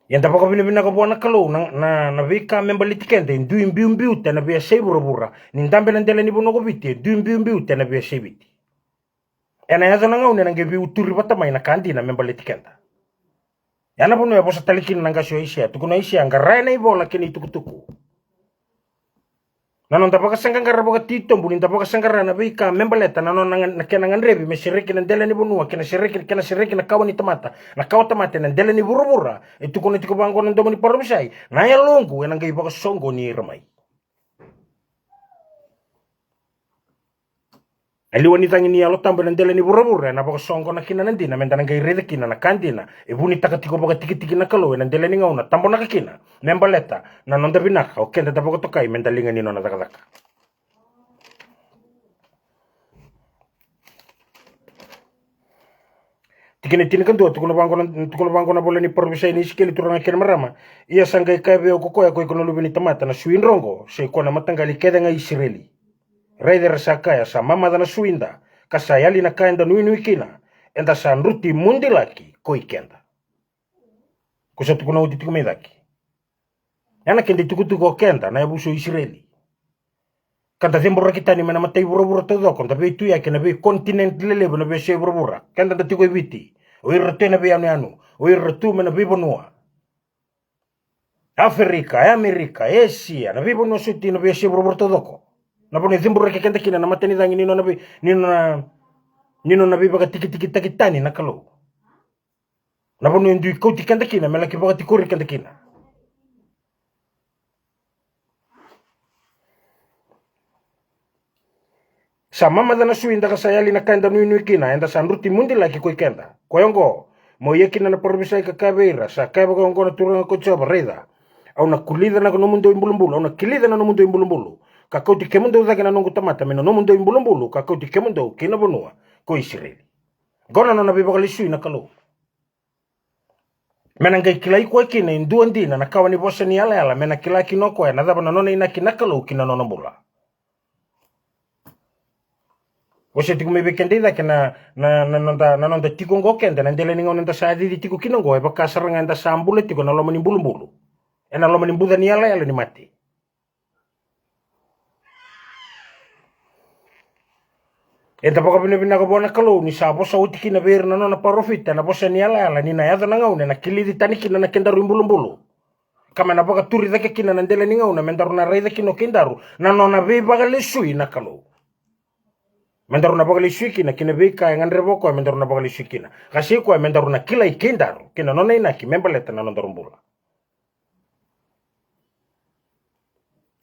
Ia da vakavinavinaka vua na Kalou na, na, na veika me baleti keda e dui biubiuta ena veiyasai vuravura, ni dabe na dela ni vanua ko Viti e dui biubiuta ena veiyasai Viti. Ena yaco na gauna ena qai veiuturi vata mai na ka dina me baleti keda. Ia na vanua e vosa tale kina na qase o Aisea, tukuna o Aisea, qara ena ivola kei na itukutuku. Na noda vakasaqaqara vakatitobu ni da vakasaqara na veika me baleta na nona ga, na kena gadrevi me sereki na dela ni vanua, kei na sereki, kei na sereki na kawa ni tamata, na kawa tamata ena dela ni vuravura. E tukuna tiko vaqo na domo ni parovisai, na yaloqu ena qai vakasoqoni ira mai. Na liwa ni cagi ni Yalo Tabu ena dela ni vuravura ena vakasoqona kina na dina, meda na qai raica kina na ka dina e vunitaka tiko vakatikitiki na Kalou ena dela ni gauna tabonaka kina me baleta na noda vinaka o keda da vakatokai meda liga ni nona cakacaka. Tikina e tinikadua, tukuna vaqo na, tukuna vaqo na vola ni parofisai nei Isikeli, turaga kei na marama. Ia sa qai kaya vei au ko koya, ko iko na luve ni tamata, na sui dro qo, sa i koya na mataqali kece ga i Isireli. Raica, era sa kaya, sa mamaca na suida, ka sa yali na ka eda nuinui kina, eda sa druti mudilaki ko i keda. Ko sa tukuna oti tiko mai cake. Ena keda itukutuku o keda na yavusa o Isireli, ka da ceburaki tani mai na matai vuravura taucoko, da veituyaki ena veikontinenti lelevu, na veiyasai vuravura. Keda da tiko e Viti, o ira tu ena veiyanuyanu, o ira tu mai na veivanua Aferika, e Amerika, e Esia, na veivanua soti, na veiyasai vuravura taucoko. Na vanua e ceburaki keda kina na matanicagi ni nona vei, ni nona, ni nona veivakatikitikitaki tani na Kalou. Na vanua e dui kauti keda kina me laki vakatikori keda kina. Sa mamaca na suida ka sa yali na ka eda nuinui kina, eda sa druti mudilaki ko i keda. Koya oqo, mo ia kina na parofisai ka kaya vei ira, sa kaya vakaoqo na Turaga ko Jiova, raica, au na kulica na nomudou ibulubulu, au na kilica na nomudou ibulubulu, ka kauti kemudou cake na noqu tamata mai na nomudou ibulubulu, ka kauti kemudou ki na vanua ko Isireli. Qo na nona veivakalesui na Kalou. Me na qai kilai koya kina e dua dina na kawa ni vosa ni yalayala, me na kila kina o koya na cava na nona inaki na Kalou ki na nona bula. Vosa tiko mai vei keda i cake na, na, na noda, na noda tiko oqo keda, na dela ni gauna eda sa cici tiko kina oqo, e vaka sara ga eda sa bula tiko ena loma ni bulubulu, ena loma ni buca ni yalayala ni mate. Eda vakavinavinaka vua na Kalou ni sa vosa oti kina vei ira na nona parofita ena vosa ni yalayala ni na yaco na gauna ena kilici tani kina na kedaru ibulubulu, ka me na vakaturi cake kina na dela ni gauna me daru na raica kina o kedaru na nona veivakalesui na Kalou. Me daru na vakalesui kina ki na veika e gadreva o koya me daru na vakalesui kina, ka sa i koya me daru na kilai kedaru kei na nona inaki me baleta na nodaru bula.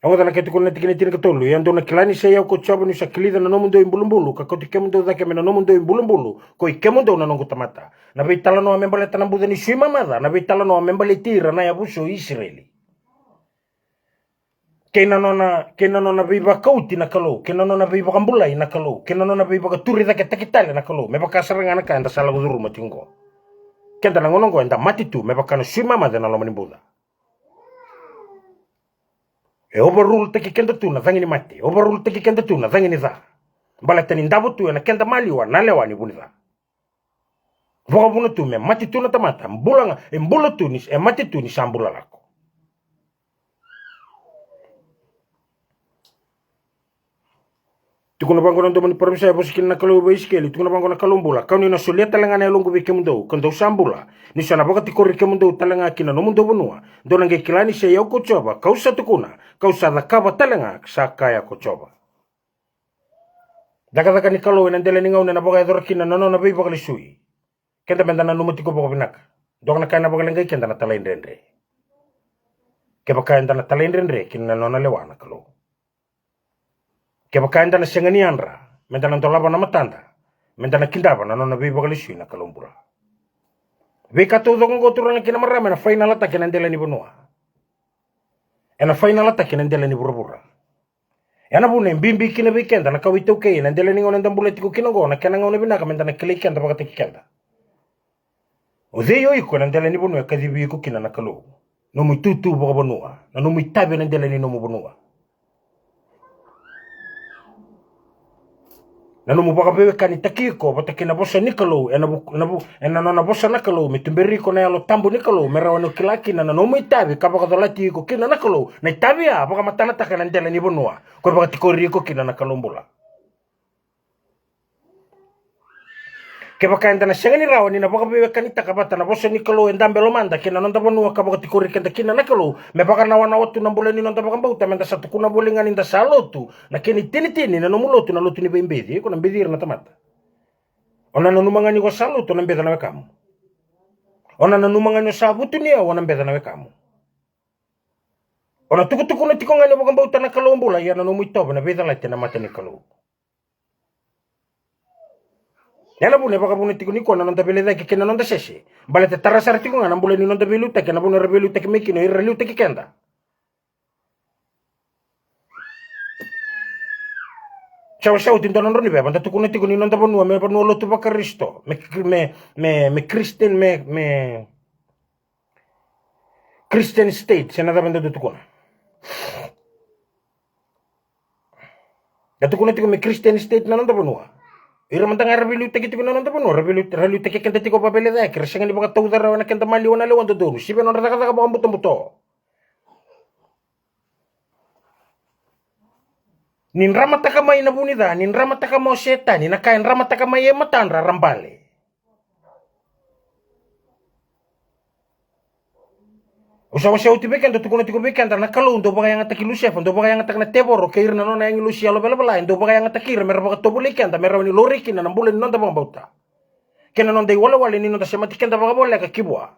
Au gata na kei tukuna na tikina e tinikatolu: Ia dou na kila ni sa i au ko Jiova niu sa kilica na nomudou ibulubulu, ka kauti kemudou cake mai na nomudou ibulubulu, ko i kemudou na noqu tamata. Na veitalanoa me baleta na buca ni sui mamaca, na veitalanoa me baleti ira na yavusa o Isireli. Kei na nona, kei na nona veivakauti na Kalou, kei na nona veivakabulai na Kalou, kei na nona veivakaturicaketaki tale na Kalou, me vaka sara ga na ka eda sa lako curuma tiko oqo. Keda na gauna oqo eda mate tu me vaka na sui mamaca ena loma ni buca. E overrule-taki keda tu na cagi ni mate, overrule-taki keda tu na cagi ni ca. Baleta ni davo tu ena keda maliwa na lewa ni vunica. Vakavuna tu me mate tu na tamata, bula ga, e bula tu ni, e mate tu ni sa bula lako. Tukuna vaqo na domo ni parofisai, vosa kina na Kalou vei Isikeli, tukuna vaqo na Kalou bula: Kau ni na solia tale ga na yaloqu vei kemudou, ka dou sa bula, niu sa na vakatikori kemudou tale ga ki na nomudou vanua, dou na qai kila ni sa i au ko Jiova, kau sa tukuna, kau sa cakava tale ga, sa kaya ko Jiova. Cakacaka ni Kalou ena dela ni gauna ena vakayacora kina na nona veivakalesui. Keda meda nanuma tiko vakavinaka. Dua na ka ena vakaleqai keda na talaidredre. Kevaka eda na talaidredre ki na nona lewa na Kalou, kevaka eda na sega ni yadra meda na dolava na matada meda na kidava na nona veivakalesui na Kalou bula. Veika taucoko oqo, turaga kei na marama, ena fainalataki ena dela ni vanua, ena fainalataki ena dela ni vuravura. Ena vuna e bibi kina vei keda na kawa iTaukei ena dela ni gauna eda bula tiko kina oqo, na kena gauna vinaka meda na kilai keda vakataki keda. O cei o iko ena dela ni vanua e kacivi iko kina na Kalou? Nomu itutu vakavanua, na nomu itavi ena dela ni nomu vanua, na nomu vakaveiwekanitaki iko vata kei na vosa ni Kalou, ena vu-, na vu-, ena nona vosa na Kalou me tuberi iko na Yalo Tabu ni Kalou, me rawa ni o kila kina na nomu itavi ka vakacolati iko kina na Kalou, na itavi a vakamatanataka ena dela ni vanua ko e vakatikori iko kina na Kalou bula. Kevaka eda na sega ni rawa ni na vakaveiwekanitaka vata na vosa ni Kalou e dabe e lomada kei na noda vanua ka vakatikori keda kina na Kalou, me vakanawanawa tu na bula ni noda vakabauta, meda sa tukuna voli ga ni da sa lotu, na kena itinitini na nomu lotu na lotu ni veibeci, iko na beci ira na tamata. O na nanuma ga ni ko sa lotu, o na beca na wekamu. O na nanuma ga ni o sa vutuniyau, o na beca na wekamu. O na tukutukuna tiko ga ni o vakabauta na Kalou bula, ia na nomu itovo na veicalati ena mata ni Kalou. Ena vuna e vakavuna tiko nikua na noda veilecayaki kei na noda sese. Baleta tara sara tiko ga na bula ni noda veiliutaki ena vanua era veiliutaki mai kina o ira era liutaki keda. Sawasawati dua na drau ni veva, da tukuna tiko ni noda vanua me vanua lotu vaKarisito, me, me, me, me Christian, me, me Christian state, se na cava da dau tukuna. Da tukuna tiko me Christian state na noda vanua. Ira mada ga era veiliutaki tiko na noda vanua, ra veiliu-, ra liutaki keda tiko vaveilecayaki, ra sega ni vakatauca rawa na keda maliwa na lewa dodonu, sivi na nodra cakacaka vakabutobuto. Ni dramataka mai na vu ni ca, ni dramataka mai o Setani, na ka e dramataka mai e matadra, ra bale. Au sa wasea oti vei keda, tukuna tiko vei keda na Kalou dau vakayagataki Lusefa, dau vakayagataka na tevoro kei ira na nona agilosi yalo velavela, e dau vakayagataki ira me ra vakatovolei keda, me rawa ni laurai kina na bula ni noda vakabauta kei na noda iwalewale ni noda semati keda vakavoleka ki vua.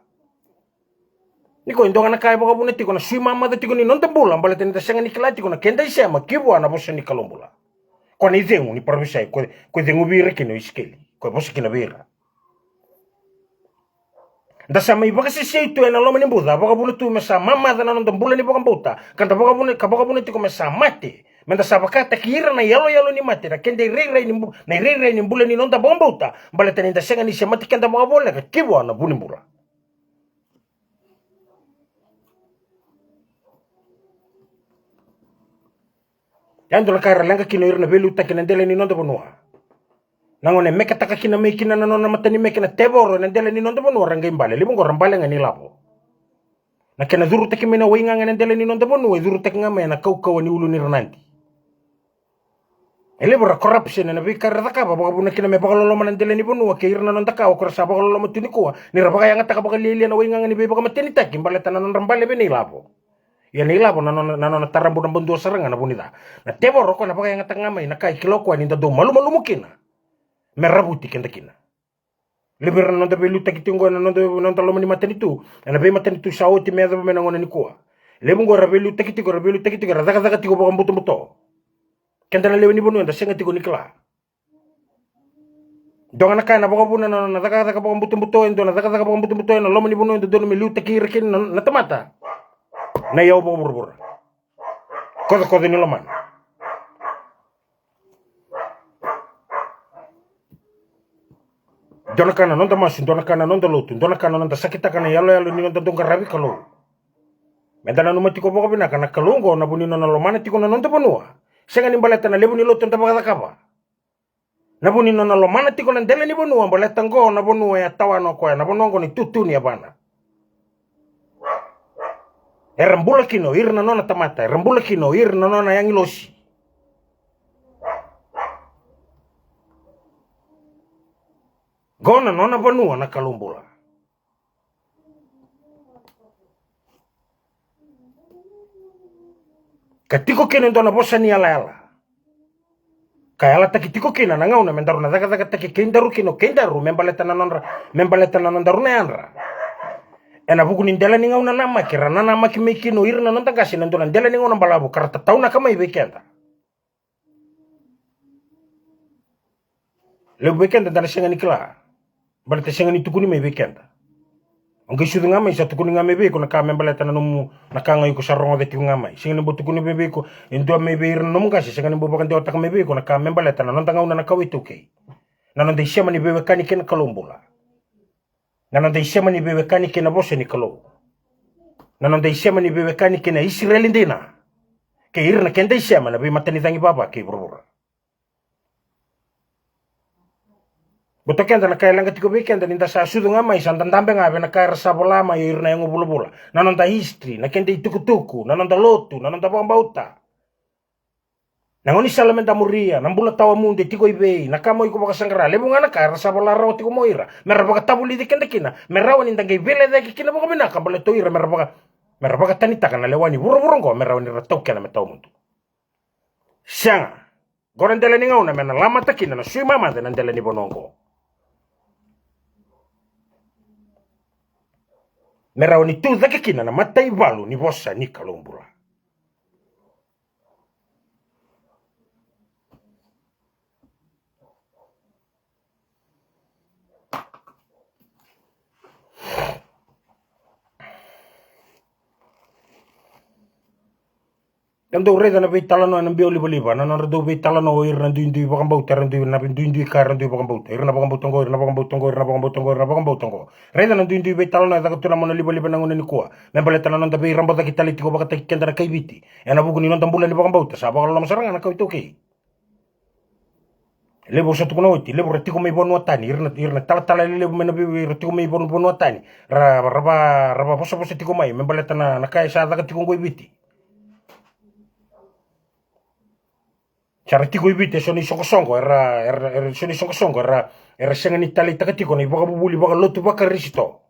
Ni ko e dua ga na ka e vakavuna tiko na sui mamaca tiko ni noda bula, baleta ni da sega ni kila tiko na keda isema ki vua na vosa ni Kalou bula. Ko na icegu ni parofisai ko, ko e ceguvi ira kina o Isikeli, ko e vosa kina vei ira. Da sa mai vakasesei tu ena loma ni buca, vakavuna tu me sa mamaca na noda bula ni vakabauta, ka da vakavuna, ka vakavuna tiko me sa mate, me da sa vakataki ira na iyaloyalo ni mate na keda irairai ni bu-, na irairai ni bula ni noda vakabauta, baleta ni da sega ni semati keda vakavoleka ki vua na vu ni bula. Ya dua na ka era leqa kina o ira na veiliutaki ena dela ni noda vanua. Na gauna e meketaka kina mai kina na nona matanimeke na tevoro ena dela ni noda vanua, ra qai bale. Levu oqo ra bale ga ni lavo. Na kena curutaki mai na waigaga ena dela ni noda vanua e curutaki ga mai ena kaukauwa ni ulu ni ranadi. E levu era corruption ena veika era cakava, vakavuna kina me vakaloloma na dela ni vanua kei ira na noda kawa, ko ira sa vakaloloma tu nikua, ni ra vakayagataka vakalialia na waigaga ni veivakamatenitaki baleta na nodra bale vei na ilavo. Ia na ilavo na nona, na nona tarabu naba dua sara ga na vu ni ca. Na tevoro o koya na vakayagataka ga mai na ka e kila o koya ni da dau malumalumu kina me ravuti keda kina. Levu ira na noda veiliutaki tiko oqo ena noda, noda loma ni matanitu, ena veimatanitu sa oti me yacova mai na gauna nikua. Levu oqo era veiliutaki tiko, era veiliutaki tiko, era cakacaka tiko vakabutobuto. Keda na lewe ni vanua eda sega tiko ni kila. Dua ga na ka ena vakavuna na, na cakacaka vakabutobuto, e dua na cakacaka vakabutobuto ena loma ni vanua e dodonu me liutaki ira kina na, na tamata. Na iyau vakavuravura. Kocokoco ni lomana. Dua na ka na noda masu, dua na ka na noda lotu, dua na ka na noda sakitaka na iyaloyalo ni noda dau qaravi Kalou. Meda nanuma tiko vakavinaka na Kalou oqo na vu ni nona lomana tiko na noda vanua. Sega ni baleta na levu ni lotu eda vakacakava. Na vu ni nona lomana tiko na dela ni vanua, baleta oqo na vanua e a tawana o koya, na vanua oqo na itutu ni yavana. Era bula kina o ira na nona tamata, era bula kina o ira na nona agilosi. Oqo na nona vanua na Kalou bula. Ka tiko kina e dua na vosa ni yalayala ka yalataki tiko kina na gauna me daru na cakacakataki keidaru kina o keidaru me baleta na nodra, me baleta na nodaru na yadra. Ena vuku ni dela ni gauna namaki ra nanamaki mai kina o ira na noda qase ena dua na dela ni gauna balavu ka ra tataunaka mai vei keda. Levu vei keda da na sega ni kila. Baleta sega ni tukuni mai vei keda. O qai sucu ga mai sa tukuni ga mai vei iko na ka me baleta na nomu, na ka ga iko sa rogoca tiko ga mai. Sega ni bau tukuni mai vei iko e dua mai vei ira na nomu qase, sega ni bau vakadewataka mai vei iko na ka me baleta na noda gauna na kawa iTaukei. Na noda isema ni veiwekani kei na Kalou bula. Na noda isema ni veiwekani kei na vosa ni Kalou. Na noda isema ni veiwekani kei na Isireli dina. Kei ira na keda isema na veimatani cagi vava kei vuravura. Vata keda na ka e leqa tiko vei keda ni da sa sucu ga mai sa dadabe ga vei na ka era sa vola mai o ira na yago vulavula. Na noda history, na keda itukutuku, na noda lotu, na noda vakabauta. Na gaunisala meda muria, na bula tawamudu e tiko i vei, na ka mo iko vakasaqara, levu ga na ka era sa vola rawa tiko mo ira, me ra vakatavulici keda kina, me rawa ni da qai veilecayaki kina vakavinaka, baleta o ira me ra vaka, me ra vakatanitaka na lewa ni vuravura oqo, me rawa ni ra taukena me tawamudu. Sega, oqo na dela ni gauna me na lamata kina na sui mamaca ena dela ni vanua oqo. Me rawa ni tu cake kina na mataivalu ni vosa ni Kalou bula. Dou raica na veitalanoa ena biau livaliva, na nodra dau veitalanoa o ira na duidui vakabauta, era dui, na duidui ka era dui vakabauta. Ira na vakabauta oqo, ira na vakabauta oqo, ira na vakabauta oqo, ira na vakabauta oqo. Raica na duidui veitalanoa e caka tu na mona livaliva na gauna nikua. Me baleta na noda veirabo cake tale tiko vakataki keda na kai Viti. Ena vuku ni noda bula ni vakabauta, sa vakaloloma sara ga na kawa iTaukei. Levu sa tukuna oti, levu ra tiko mai vanua tani, ira na, ira na talatala lelevu mai na veiwe, ira tiko mai vanu, vanua tani. Ra, ra va, ra vavosavosa tiko mai, me baleta na, na ka e sa caka tiko oqo i Viti. Sa ra tiko i Viti, e so ni soqosoqo, era, era, era, so ni soqosoqo, era, era sega ni taleitaka tiko na ivakavuvuli vakalotu vaKarisito.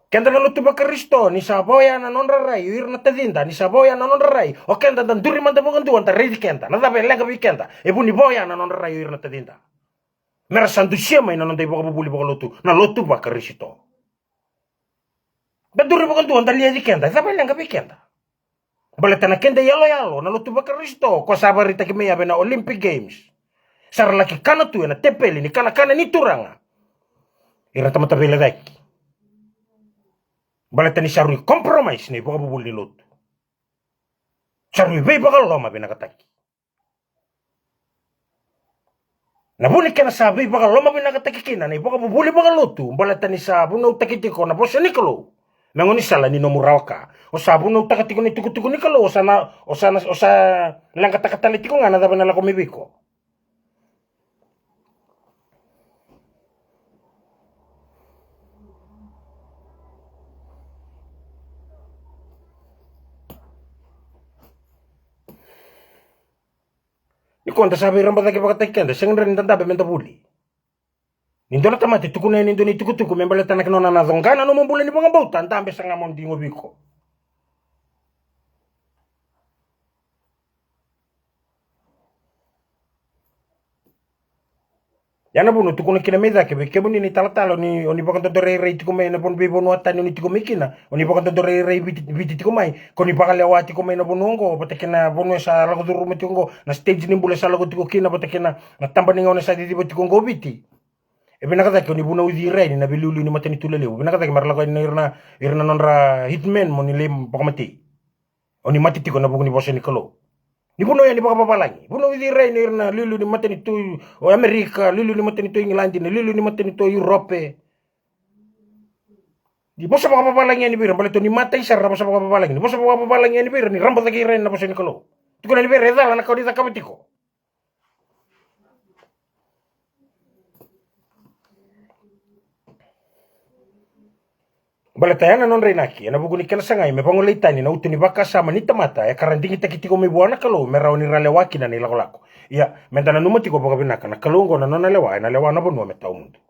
Keda na lotu vaKarisito, ni sa vaoya na nodra rai o ira na tacida, ni sa vaoya na nodra rai, o keda da duri mada vakadua da raici keda, na cava e leqa vei keda, e vu ni vaoya na nodra rai o ira na tacida. Me ra sa dusia mai na noda ivakavuvuli vakalotu, na lotu vaKarisito. Da duri vakadua da liaci keda, e cava e leqa vei keda. Baleta na keda iyaloyalo na lotu vaKarisito, ko sa vakaraitaki mai ya vei na Olympic Games. Sa ra laki kana tu ena tepeli ni kanakana ni turaga. Ira tamata veilecayaki. Baleta ni sa rui compromise na ivakavuvuli ni lotu. Sa rui veivakaloloma vinakataki. Na vu ni kena sa veivakalomavinakataki kina na ivakavuvuli vakalotu, baleta ni sa vunautaki tiko na vosa ni Kalou me gaunisala ni nomu rawa ka. O sa vunautaka tiko na itukutuku ni Kalou, o sa na, o sa na, o sa leqataka tale tiko ga na cava ena lako mai vei iko. Nikua da sa veirabo cake vakataki keda, sega ni rawa ni da dabe me da vuli. Ni dua na tamata e tukuna yani e dua na itukutuku me baleta na kena nona coqa na nomu bula ni vakabauta, dabe sa ga mo digo vei iko. Ya na vuna au tukuna kina mai cake vei kemuni na italatala, o ni, o ni vakadodorairai tiko mai na vanu, veivanua tani o ni tiko mai kina, o ni vakadodorairai Viti, Viti tiko mai, ko ni vakalewa tiko mai na vanua oqo vata kei na vanua e sa lako curuma tiko oqo, na stage ni bula e sa lako tiko kina, vata kei na, na taba ni gauna e sa ciciva tiko oqo o Viti. E vinaka cake o ni vunauci ira yani na veiliuliu ni matanitu lelevu. Vinaka cake me ra lako yani ira na, ira na nodra hitman mo ni lai vakamatei. O ni mate tiko ena vuku ni vosa ni Kalou. Ni vunau yani vakavavalagi. Vunauci ira yani ira na liuliu ni matanitu o Amerika, liuliu ni matanitu o Igiladi, na liuliu ni matanitu o Europe. Ni vosa vakavavalagi yani vei ira, baleta o ni matai sara na vosa vakavavalagi. Ni vosa vakavavalagi yani vei ira, ni rabo cake ira yani na vosa ni Kalou. Tukuna yani vei ira e cala na ka o ni cakava tiko. Baleta ya na nodra inaki, ena vuku ni kena sagai me vagolei tani na uto ni vakasama ni tamata e ka ra digitaki tiko mai vua na Kalou me rawa ni ra lewa kina na ilakolako. Ia, me da nanuma tiko vakavinaka, na Kalou oqo na nona lewa ena lewa na vanua me tawa mudu.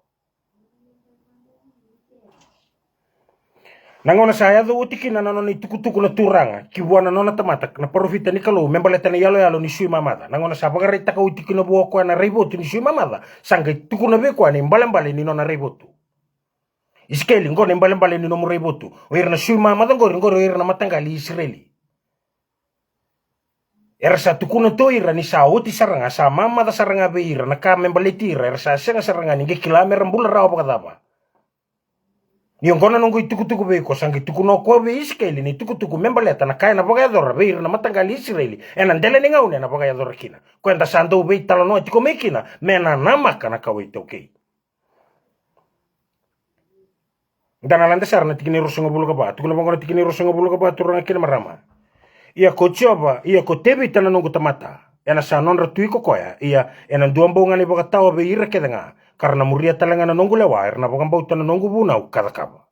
Na gauna sa yaco oti kina na nona itukutuku na Turaga ki vua na nona tamata na parofita ni Kalou me baleta na iyaloyalo ni sui mamaca, na gauna sa vakaraitaka oti kina vua o koya na raivotu ni sui mamaca, sa qai tukuna vei koya na ibalebale ni nona raivotu. Isikeli, qo na ibalebale ni nomu raivotu. O ira na sui mamaca qori, qori o ira na mataqali i Isireli. Era sa tukuna tu o ira ni sa oti sara ga, sa mamaca sara ga vei ira na ka me baleti ira, era sa sega sara ga ni qai kila me ra bula rawa vakacava. Ni oqo na noqu itukutuku vei iko, sa qai tukuna o koya vei Isikeli na itukutuku me baleta na ka ena vakayacora vei ira na mataqali i Isireli ena dela ni gauna ena vakayacora kina. Ko eda sa dau veitalanoa tiko mai kina me na namaka na kawa iTaukei. Da na lade sara na tikina e ruasagavulu ka va, tukuna vaqo na tikina e ruasagavulu ka va, turaga kei na marama. Ia ko Jiova, ia ko Tevita na noqu tamata, ena sa nodra tui ko koya, ia ena dua bau ga na ivakatawa vei ira kece ga, ka ra na muria tale ga na noqu lewa, era na vakabauta na noqu vunau ka cakava.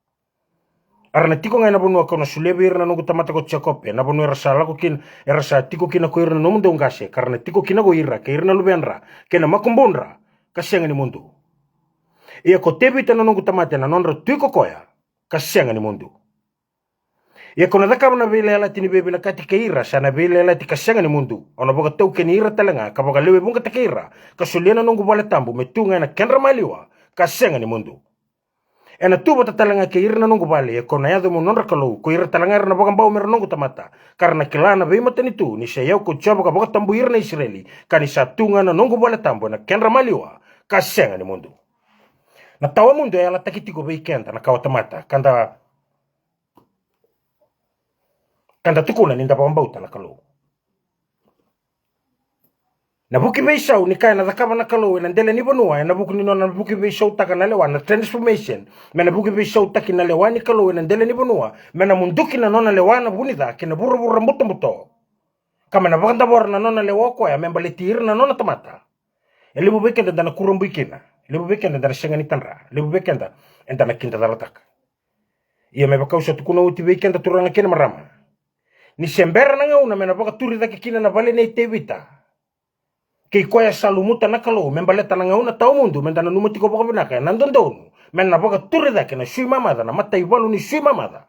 A ra na tiko ga ena vanua kau na solia vei ira na noqu tamata ko Jekope, na vanua era sa lako kina, era sa tiko kina ko ira na nomudou qase, ka ra na tiko kina ko ira kei ira na luvedra kei na makubudra, ka sega ni mudu. Ia ko Tevita na noqu tamata ena nodra tui ko koya, ka sega ni mudu. Ia kau na cakava na veiyalayalati ni veivinakati kei ira, sa na veiyalayalati ka sega ni mudu. Au na vakataukeni ira tale ga, ka vakalewe vuqataki ira, ka solia na noqu vale tabu me tu ga ena kedra maliwa, ka sega ni mudu. Ena tu vata tale ga kei ira na noqu vale, ia kau na yaco meu nodra Kalou, ko ira tale ga era na vakabau me ra noqu tamata, ka ra na kila na veimatanitu ni sa i au ko Jiova ka vakatabui ira na Isireli, ka ni sa tu ga na noqu vale tabu ena kedra maliwa, ka sega ni mudu. Na tawa mudu e yalataki tiko vei keda na kawa tamata, ka da, Ka da tukuna ni da vakabauta na Kalou. Na vuki veisau ni ka ena cakava na Kalou ena dela ni vanua, ena vuku ni nona vuki veisautaka na lewa, na transformation, me na vuki veisautaki na lewa ni Kalou ena dela ni vanua, me na muduki na nona lewa na vunica kei na vuravura butobuto. Ka me na vakadavora na nona lewa o koya me baleti ira na nona tamata. E levu vei keda da na kurabui kina, e levu vei keda da na sega ni tadra, e levu vei keda eda na kidacalataka. Ia me vaka au sa tukuna oti vei keda turaga kei na marama, ni se bera na gauna me na vakaturi cake kina na vale nei Tevita, kei koya sa lumuta na Kalou, me baleta na gauna tawamudu, me da nanuma tiko vakavinaka, ena dodonu me na vakaturi cake na sui mamaca, na mataivalu ni sui mamaca.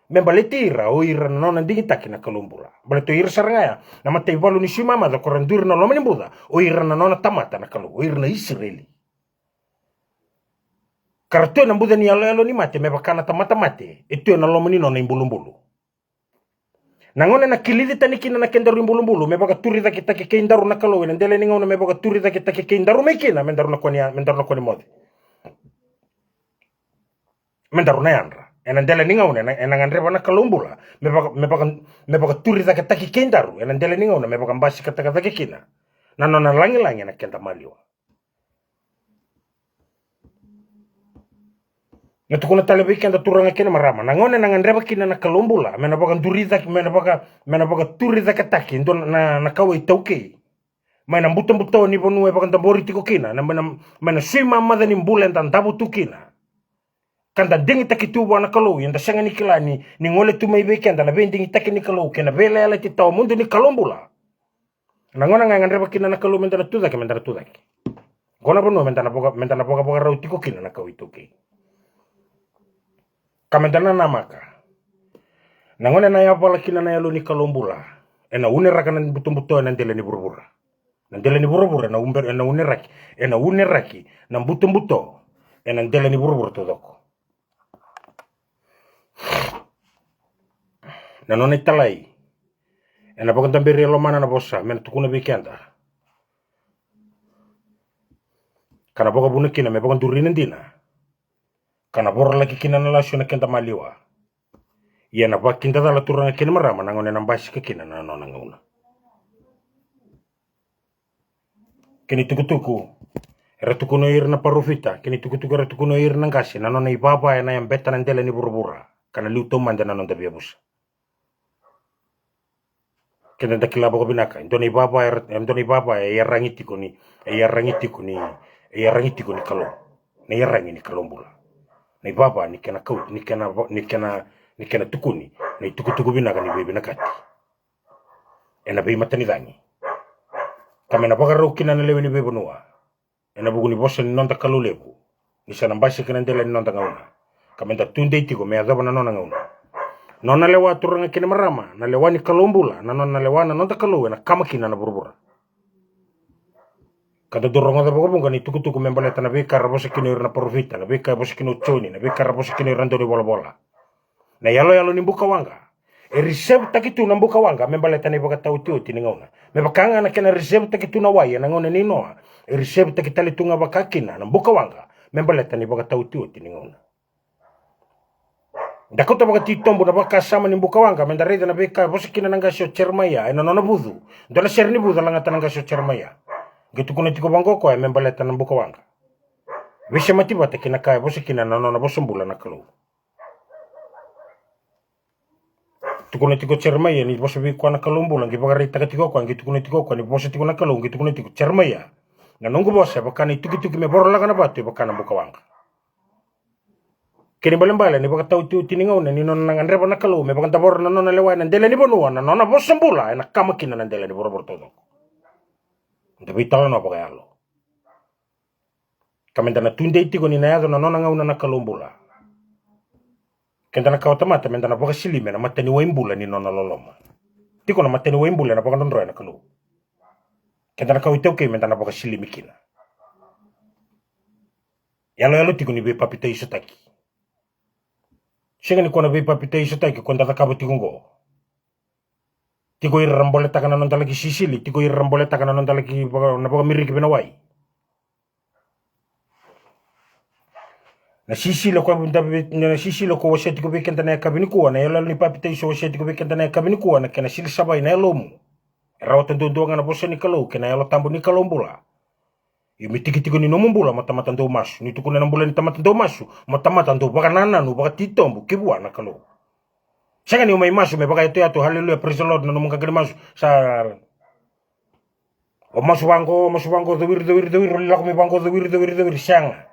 Me baleti ira, o ira na nona digitaki na Kalou bula. Baleta o ira sara ga ya na mataivalu ni sui mamaca, ko ra duri na loma ni buca, o ira na nona tamata na Kalou, o ira na Isireli. Ka ra tu ena buca ni yaloyalo ni mate, me vaka na tamata mate e tu ena loma ni nona ibulubulu. Na gauna ena kilici tani kina na kedaru ibulubulu, me vakaturi caketaki keidaru na Kalou, ena dela ni gauna me vakaturi caketaki keidaru mai kina, me daru na kua ni, me daru na kua ni moce. Me daru na yadra. Ena dela ni gauna ena, ena gadreva na Kalou bula me vaka, me vaka, me vakaturi caketaki keidaru, ena dela ni gauna me vakabasikataka cake kina na nona lagilagi ena keda maliwa. Na tukuna tale vei keda turaga kei na marama, na gauna ena gadreva kina na Kalou bula me na vakaduri cake, me na vaka, me na vakaturi caketaki dua na, na kawa iTaukei mai na butobuto ni vanua e vakadabori tiko kina, na, mai na, mai na sui mamaca ni bula eda davo tu kina. Ka da digitaki tu vua na Kalou, ia da sega ni kila ni, ni gole tu mai vei keda na veidigitaki ni Kalou kei na veiyalayalati tawamudu ni Kalou bula. Na gauna ga e gadreva kina na Kalou me da na tu cake, me da na tu cake. Qo na vanua me da na vaka, me da na vakavakarau tiko kina na kawa iTaukei. Ka me da na namaka, na gauna ena yavala kina na Yalo ni Kalou bula, ena uneraka na butobuto ena dela ni vuravura. Na dela ni vuravura ena uber, ena uneraki, ena uneraki na butobuto ena dela ni vuravura taucoko. Na nona italai ena vakadaberi e lomana na vosa me na tukuna vei keda, ka na vakavuna kina me vakaduri na dina, ka na vorolaki kina na lasu ena keda maliwa. Ia na vakidacala turaga kei na marama, na gauna ena basika kina na nona gauna. Kei na itukutuku era tukuna o ira na parofita, kei na itukutuku era tukuna o ira na qase, na nona ivava ena yabeta na dela ni vuravura ka na liu taumada na noda veiyavusa. Keda da kila vakavinaka, e dua na ivava era, e dua na ivava e yaragi tiko ni, e yaragi tiko ni, e yaragi tiko ni Kalou. Na yaragi ni Kalou bula. Na ivava ni kena kau, ni kena va, ni kena, ni kena tukuni na itukutuku vinaka ni veivinakati ena veimatanicagi. Ka me na vakarau kina na lewe ni veivanua ena vuku ni vosa ni noda Kalou levu, ni sa na basika na dela ni noda gauna. Ka me da tudei tiko me yacova na nona gauna. Nona lewa turaga kei na marama, na lewa ni Kalou bula, na nona lewa na noda Kalou ena kama kina na vuravura. Ka da dau rogoca vakavuqa na itukutuku me baleta na veika ra vosa kina o ira na parofita, na veika e vosa kina o Joni, na veika ra vosa kina o ira na daunivolavola. Na yaloyalo ni bukawaqa e risevu taki tu na bukawaqa me baleta na ivakataotioti ni gauna. Me vaka ga na kena risevu taki tu na wai ena gauna nei Noa, e risevu taki tale tu ga vaka kina na bukawaqa me baleta na ivakataotioti ni gauna. Da kauta vakatitobu na vakasama ni bukawaqa me da raica na veika e vosa kina na qase o Jeremaia ena nona vucu. Dua na sere ni vucu a lagata na qase o Jeremaia. Qai tukuna tiko vaqo o koya me baleta na bukawaqa. Veisemati vata kei na ka e vosa kina na nona vosa bula na Kalou. Tukuna tiko o Jeremaia ni vosa vei koya na Kalou bula, qai vakaraitaka tiko o koya, qai tukuna tiko o koya ni vosa tiko na Kalou, qai tukuna tiko, Jeremaia, na noqu vosa e vaka na itukituki me vorolaka na vatu, e vaka na bukawaqa. Kena ibalebale na ivakataotioti ni gauna ni nona na gadreva na Kalou me vakadavora na nona lewa ena dela ni vanua, na nona vosa bula ena kama kina na dela ni vuravura taucoko. Da veitalanoa vakayalo. Ka me da na tudei tiko ni na yaco na nona gauna na Kalou bula. Keda na kawa tamata me da na vakasilimi ena mataniwai bula ni nona loloma. Tiko na mataniwai bula ena vakadrodroya na Kalou. Keda na kawa iTaukei me da na vakasilimi kina. Yaloyalo tiko ni veipapitaisotaki. Sega ni ko na veipapitaisotaki ko da cakava tiko oqo. Tiko ira ra boletaka na noda laki sisili, tiko ira ra boletaka na noda laki vaka, na vakamiriki vei na wai. Na sisila ko da vei-, na sisila ko wasea tiko vei keda na yakavi nikua, na iyaloyalo ni papitaiso wasea tiko vei keda na yakavi nikua, na kena sili savai na yalomu. E rawata duadua ga na vosa ni Kalou kei na Yalo Tabu ni Kalou bula. Io, me tikitiki ni nomu bula mo tamata dau masu. Ni tukuna na bula ni tamata dau masu, mo tamata dau vakanananu vakatitobu ki vua na Kalou. Sega ni o mai masu me vakayatoyato, haleluya, praise the Lord, na nomu qaqa ni masu. Sa o masu vaqo, o masu vaqo, cowiri, cowiri, cowiri, o lako mai vaqo, cowiri, cowiri, cowiri, sega.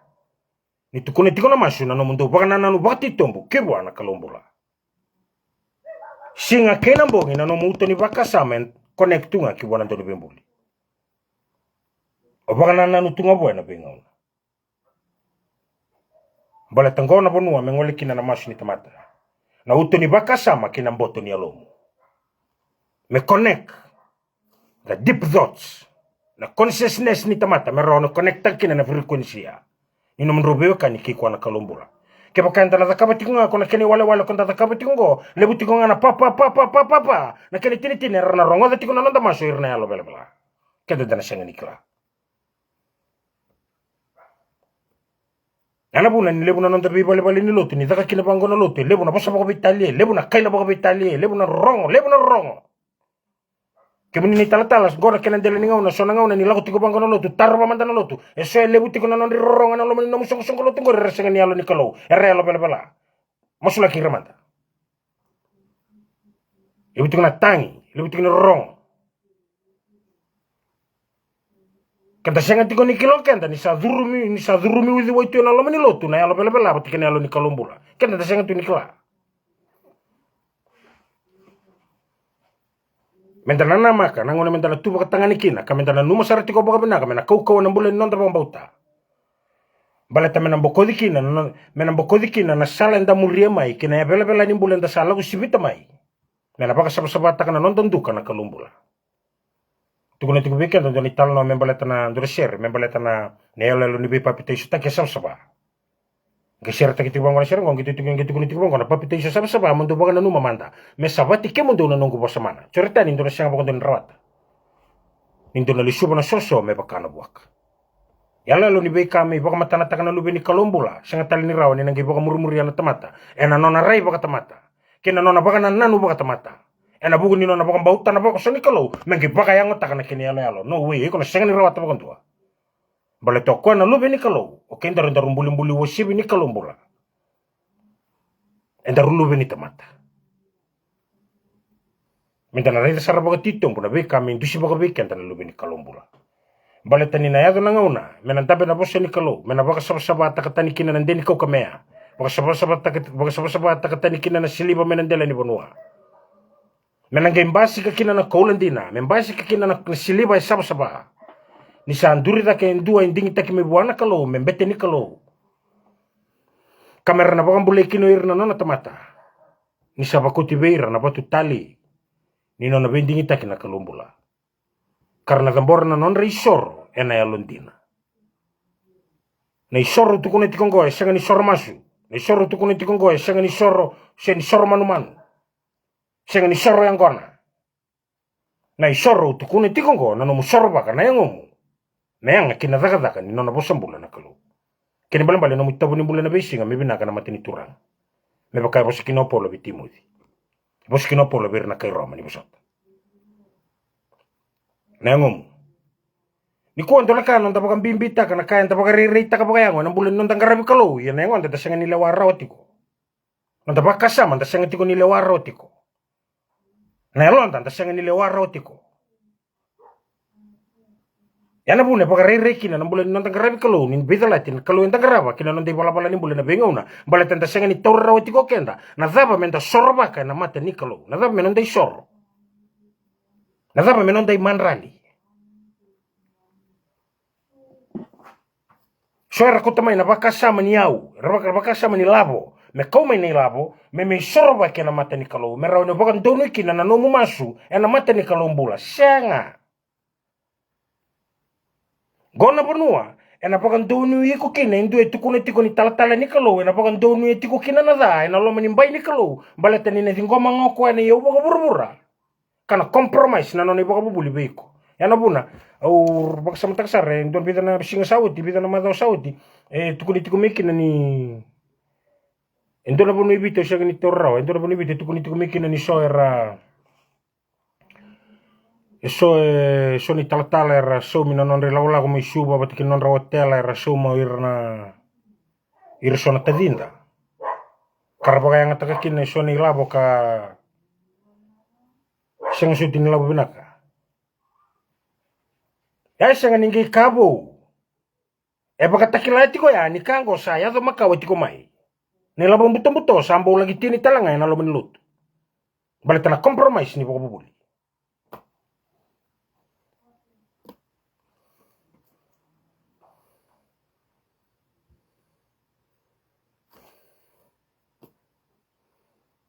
Ni tukuna tiko na masu na nomu dau vakanananu vakatitobu ki vua na Kalou bula. Siga kei na bogi na nomu uto ni vakasama e connect tu ga ki vua na Dauniveibuli. O vakanananu tu ga vua ena veigauna. Baleta qo na vanua me gole kina na masu ni tamata. Na uto ni vakasama kei na boto ni yalomu. Me connect the deep thoughts, na consciousness ni tamata, me rawa ni connect-taka kina na frequency ya. Ni nomudrau veiwekani kei koya na Kalou bula. Kevaka eda na cakava tiko ga ko na kena iwalewale ko da cakava tiko qo, levu tiko ga na pa, pa, pa, na kena itinitini era na rogoca tiko na noda masu ira na yalo velavela. Keda da na sega ni kila. Ya na vuna ni levu na noda veivalevale ni lotu, ni caka kina vaqo na lotu, e levu na vosa vakaveitalia, e levu na kaila vakaveitalia, e levu na rorogo, levu na rorogo. Kemuni na italatala, qo na kena dela ni gauna, so na gauna ni lako tiko vaqo na lotu, tarova mada na lotu. E so e levu tiko na nodra irorogo ena loma ni nomu soqosoqo lotu qori, era sega ni yalo ni Kalou, era yalo velavela. Masulaki ira mada. Levu tiko na tagi, levu tiko na rorogo. Keda sega tiko ni kila o keda ni sa curumi, ni sa curumi uciwai tu ena loma ni lotu na yalo velavela vata kei na yalo ni Kalou bula. Keda da sega tu ni kila. Meda na namaka na gauna meda na tu vakatagane kina, ka meda nanuma sara tiko vakavinaka me na kaukauwa na bula ni noda vakabauta. Baleta me na bokoci kina na, me na bokoci kina na sala eda muria mai kei na velavela ni bula eda sa lako sivita mai. Me na vakasavasavataka na noda duka na Kalou bula. Tukuna tiko vei keda dua na italanoa me baleta na, dua na sere me baleta na, na iyaloyalo ni veipapitaisotaki e savasava. Qai seretaki tiko vaqo na sere qo, qai tu-, qai tukuna tiko vaqo na papitaiso savasava, mo dou vakananuma mada. Me savati kemudou na noqu vosa mana. Joritani, dou na sega vakadua ni rawata. Ni dou na lesuva na soso me vaka na vuaka. Iyaloyalo ni veika me ivakamatanataka na Luve ni Kalou bula, sega tale ni rawa ni na qai vakamurimuria na tamata ena nona rai vakatamata kei na nona vakanananu vakatamata. Ena vuku ni nona vakabauta na vosa ni Kalou me qai vakayagotaka na kena iyaloyalo. No way, iko na sega ni rawata vakadua. Baleta o koya na Luve ni Kalou, o kedaru daru bulibuli uasivi ni Kalou bula. Edaru luve ni tamata. Meda na raica sara vakatitobu na veika me dusi vakavei keda na Luve ni Kalou bula. Baleta ni na yaco na gauna me na dabe na vosa ni Kalou, me na vakasavasavataka tani kina na de ni kaukamea. Vakasavasavataka, vakasavasavataka tani kina na siliva mai na dela ni vanua. Me na qai basika kina na koula dina, me basika kina na, na siliva e savasava. Ni sa duri cake e dua e digitaki mai vua na Kalou me bete ni Kalou, ka me ra na vakabulai kina o ira na nona tamata. Ni sa vakoti vei ira na vatu tali ni nona veidigitaki na Kalou bula, ka ra na cabora na nodra isoro ena yalodina. Na isoro au tukuna tiko oqo e sega ni soro masu. Na isoro au tukuna tiko oqo e sega ni soro, se ni soro manumanu. Sega ni soro yaqona. Na isoro au tukuna tiko oqo, na nomu sorovaka na yagomu me yaga ki na cakacaka ni nona vosa bula na Kalou. Kena ibalebale na nomu itavi ni bula ena veisiga me vinaka na mata ni Turaga. Me vaka e vosa kina o Paula vei Timoci. E vosa kina o Paula vei ira na kai Roma ni vosota. Na yagomu. Nikua dua na ka noda vakabibitaka, na ka eda vakarairaitaka vakayago ena bula ni noda qaravi Kalou, ia na yagoda da sega ni lewa rawa tiko. Noda vakasama da sega tiko ni lewa rawa tiko. Na yaloda da sega ni lewa rawa tiko. Ia na vuna e vakarairai kina na bula ni noda qaravi Kalou, ni veicalati na Kalou eda qarava kei na noda ivalavala ni bula ena veigauna, baleta da sega ni taura rawa tiko o keda. Na cava meda sorovaka ena mata ni Kalou? Na cava me noda isoro? Na cava me noda imadrali? So era kauta mai na vakasama ni yau, era vaka-, vakasama ni lavo, me kau mai na ilavo, me, me isorovaki ena mata ni Kalou, me rawa ni vakadonui kina na nomu masu ena mata ni Kalou bula. Sega. Qo na vanua ena vakadonui iko kina e dua e tukuna tiko ni talatala ni Kalou, ena vakadonui tiko kina na ca ena loma ni bai ni Kalou, baleta ni na ciqoma ga o koya na iyau vakavuravura, ka na compromise na nona ivakavuvuli vei iko. Ya na vuna au vakasamataka sara, e dua na vica na siga sa oti, vica na macawa sa oti, e tukuni tiko mai kina ni e dua na vanua i Viti, au sega ni taura rawa, e dua na vanua i Viti e tukuni tiko mai kina ni so era, e so, e so ni talatala era saumi na nodra ilakolako mai Suva vata kei na nodra otela, era sauma o ira na, ira so na tacida, ka ra vakayagataka kina e so na ilavo ka sega soti ni lavo vinaka. Ya e sega ni qai ka vou. E vakatakila tiko ya ni ka oqo sa yaco makawa tiko mai. Na ilavo butobuto sa bau laki tini tale ga ena loma ni lotu. Baleta na compromise ni vakavuvuli.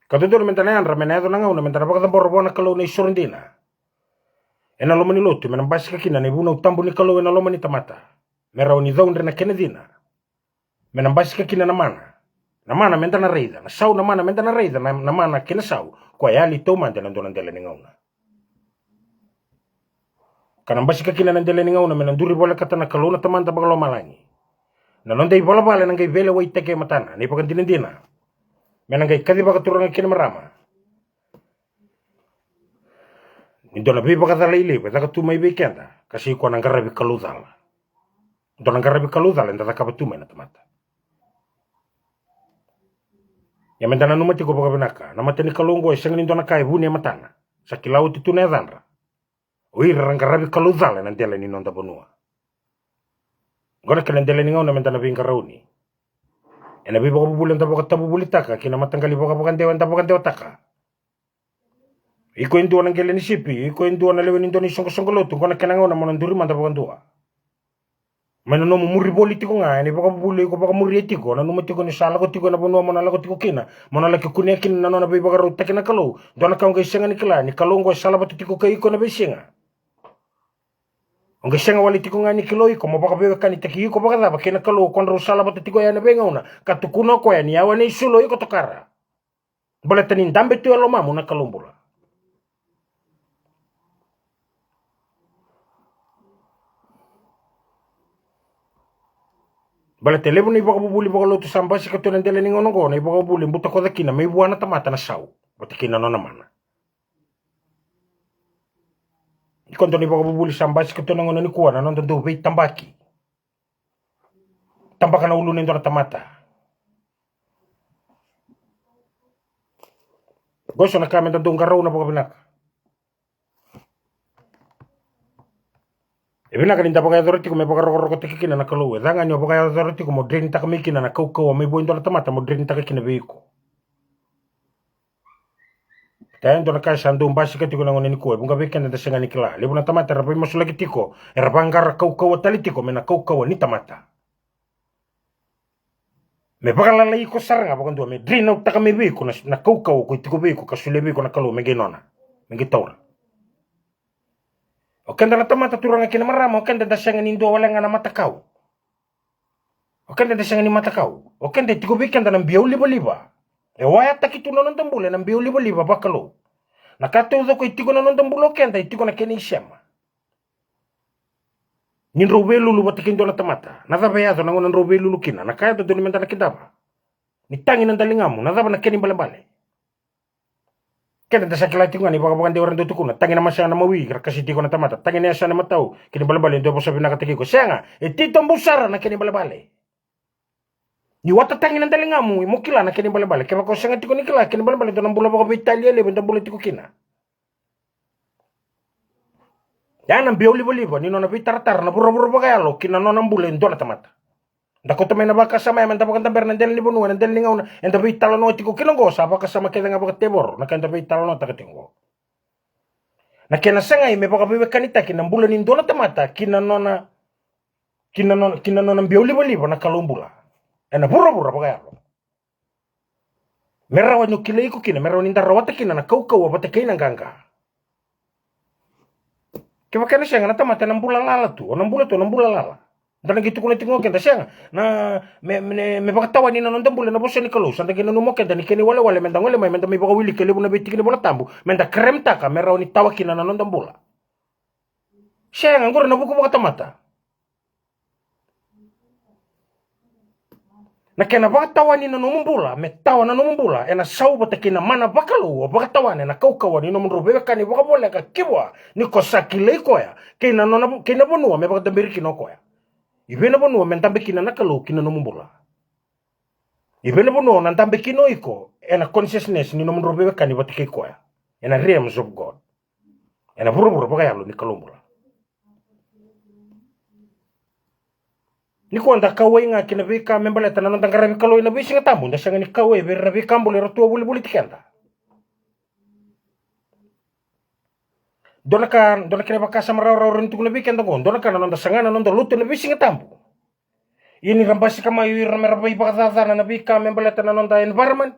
Ka dodonu meda na yadra me na yaco na gauna meda na vakacabora vua na Kalou na isoro dina ena loma ni lotu, me na basika kina na ivunau tabu ni Kalou ena loma ni tamata, me rawa ni caudre na kena cina, me na basika kina na mana. Na mana meda na raica, na sau na mana meda na raica, na, na mana kei na sau, koya e yali taumada ena dua na dela ni gauna. Ka na basika kina na dela ni gauna me na duri volekata na Kalou na Tamada vakalomalagi na noda ivalavala ena qai veilewaitaki e matana, na ivakadinadina me na qai kacivaka turaga kei na marama ni dua na veivakacalai levu e caka tu mai vei keda, ka sa i koya na qaravi kaloucala. Dua na qaravi kaloucala eda cakava tu mai na tamata. Ia meda nanuma tiko vakavinaka, na mata ni Kalou oqo e sega ni dua na ka e vuni e matana. Sa kila oti tu na yacadra o ira era qaravi kaloucala ena dela ni noda vanua. Oqo na kena dela ni gauna meda na veiqarauni ena veivakavuvuli eda vakatavuvulitaka kei na mataqali vakavakadewa eda vakadewataka. Iko e dua na qele ni sipi, iko e dua na lewe ni dua na isoqosoqo lotu, oqo na kena gauna mo na duri mada vakadua. Mai na nomu muri voli tiko ga ena ivakavuvuli iko vakamuria tiko, nanuma tiko ni sa lako tiko ena vanua mo na lako tiko kina, mo na laki kunea kina na nona veivakarautaki na Kalou. Dua na ka o qai sega ni kila ni Kalou oqo e sala vata tiko kei iko ena veisiga. O qai sega wale tiko ga ni kilai iko mo vakaveiwekanitaki iko vakacava kei na Kalou o kodrau sala vata tiko ya ena veigauna, ka tukuna o koya ni yawa na isulu o iko tokara. Baleta ni dabe tu e lomamu na Kalou bula. Baleta e levu na ivakavuvuli vakalotu sa basika tu ena dela ni gauna oqo, na ivakavuvuli e butakoca kina mai vua na tamata na sau vata kei na nona mana. Iko dua na ivakavuvuli sa basika tu ena gauna nikua, na noda dau veitabaki. Tabaka na uluna e dua na tamata. Qo e so na ka meda dau qarauna vakavinaka. E vinaka ni da vakayacora tiko me vakarokorokotaki kina na Kalou. E ca ga ni o vakayacora tiko mo drainitaka mai kina na kaukauwa mai vua e dua na tamata mo drainitaka kina vei iko. Ka e dua na ka e sa dau basika tiko ena gauna nikua, e vuqa vei keda da sega ni kila. Levu na tamata era vaimasulaki tiko, era vaqara kaukauwa tale tiko mai na kaukauwa ni tamata. Me vakalalai iko sara ga vakadua, me drain out-taka mai vei iko na, na kaukauwa ko tiko vei iko ka solia vei iko na Kalou me qai nona, me qai taura. O keda na tamata, turaga kei na marama, o keda da sega ni dua wale ga na matakau. O keda da sega ni matakau. O keda e tiko vei keda na biau livaliva. E wayataki tu na noda bula ena biau livaliva vakalou. Na ka taucoko e tiko na noda bula o keda e tiko na kena isema. Ni drau veilulu vata kei dua na tamata. Na cava e yaco na gauna drau veilulu kina? Na ka e dodonu meda na kidava. Ni tagi na daligamu, na cava na kena ibalebale? Keda da sa kila tiko ga na ivakavakadewa era dau tukuna, tagi na masana mawi, ra kasi tiko na tamata, tagi na yasana matau, kena ibalebale e dua e vosa vinakataki iko. Sega, e titobu sara na kena ibalebale. Ni wata tagi na daligamu, mo kila na kena ibalebale. Kevaka o sega tiko ni kila, kena ibalebale e dua na bula vakaveitalia levu eda bula tiko kina. Ya na biau livaliva ni nona veitaratara na vuravura vakayalo ki na nona bula e dua na tamata. Da kauta mai na vakasama ya meda vakadabera na dela ni vanua, na dela ni gauna eda veitalanoa tiko kina oqo, sa vakasama kece ga vakatevoro na ka eda veitalanoataka tiko oqo. Na kena sagai me vakaveiwekanitaki na bula ni dua na tamata ki na nona, ki na nona, ki na nona biau livaliva na Kalou bula ena vuravura vakayalo. Me rawa ni o kilai iko kina, me rawa ni da rawata kina na kaukauwa vata kei na qaqa. Kevaka ena sega, na tamata ena bula lala tu, o na bula tu, o na bula lala. Da na qai tukuna tiko ga o keda, sega, na, me, me, me vakatawani na noda bula ena vosa ni Kalou. Sa da qai nanuma o keda ni kena iwalewale meda gole mai, meda mai vakawilika e levu na veitiki ni Vola Tabu meda kremtaka me rawa ni tawa kina na noda bula. Sega, qori na vuku vakatamata. Na kena vakatawani na nomu bula, me tawa na nomu bula ena sau vata kei na mana vakalou, o vakatawana ena kaukauwa ni nomudrau veiwekani vakavoleka ki vua, ni ko sa kilai koya, kei na nona, kei na vanua me vakadaberi kina o koya. I vei na vanua me dabe kina na Kalou ki na nomu bula? I vei na vanua o na dabe kina o iko ena consciousness ni nomudrau veiwekani vata kei koya, ena realms of God, ena vuravura vakayalo ni Kalou bula? Nikua da kauwai ga ki na veika me baleta na noda qaravi Kalou ena veisiga tabu, da sega ni kauwai vei ira na veika bula era tu a volivoliti keda. Dua na ka, dua na kena vakasama rawarawa rawa ni tukuna vei keda oqo, dua na ka na noda saga na noda lotu ena veisiga tabu. Ia ni ra basika mai o ira me ra veivakacacana na veika me baleta na noda environment,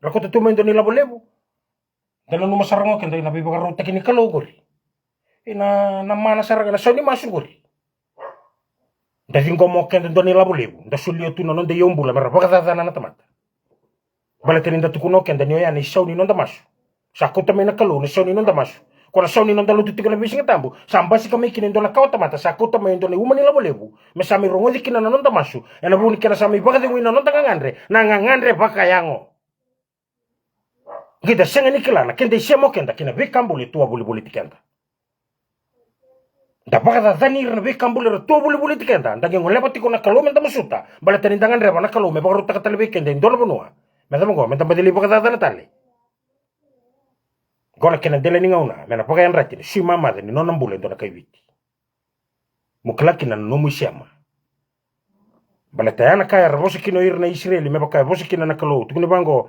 ra kauta tu mai dua na ilavo levu. Da nanuma sara ga o keda ina veivakarautaki ni Kalou oqori. Ina, na mana sara ga na sau ni masu oqori. Da ciqoma o keda dua na ilavo levu, da solia tu na noda iyaubula me ra vakacacana na tamata. Baleta ni da tukuna o keda ni oya na isau ni noda masu. Sa kauta mai na Kalou na isau ni noda masu. Ko na sau ni noda lotu tiko na veisiga tabu, sa basika mai kina e dua na kawa tamata, sa kauta mai e dua na iuma ni lavo levu me sa mai rogoci kina na noda masu, ena vuku ni kena sa mai vakacegui na noda gagadre, na gagadre vakayago. Qai da sega ni kila na keda isema o keda kei na veika bula e tu a volivoliti keda. Da vakacacani ira na veika bula era tu a volivoliti keda, da qai goleva tiko na Kalou me da masuta, baleta ni da gadreva na Kalou me vakarautaka tale vei keda e dua na vanua. Me cava oqo? Me da baci lai vakacacana tale. Oqo na kena dela ni gauna me na vakayadrati na sui mamaca ni nona bula e dua na kai Viti. Mo kila kina na nomu isema. Baleta ya na ka era vosa kina o ira na Isireli, me vaka e vosa kina na Kalou, tukuni vaqo: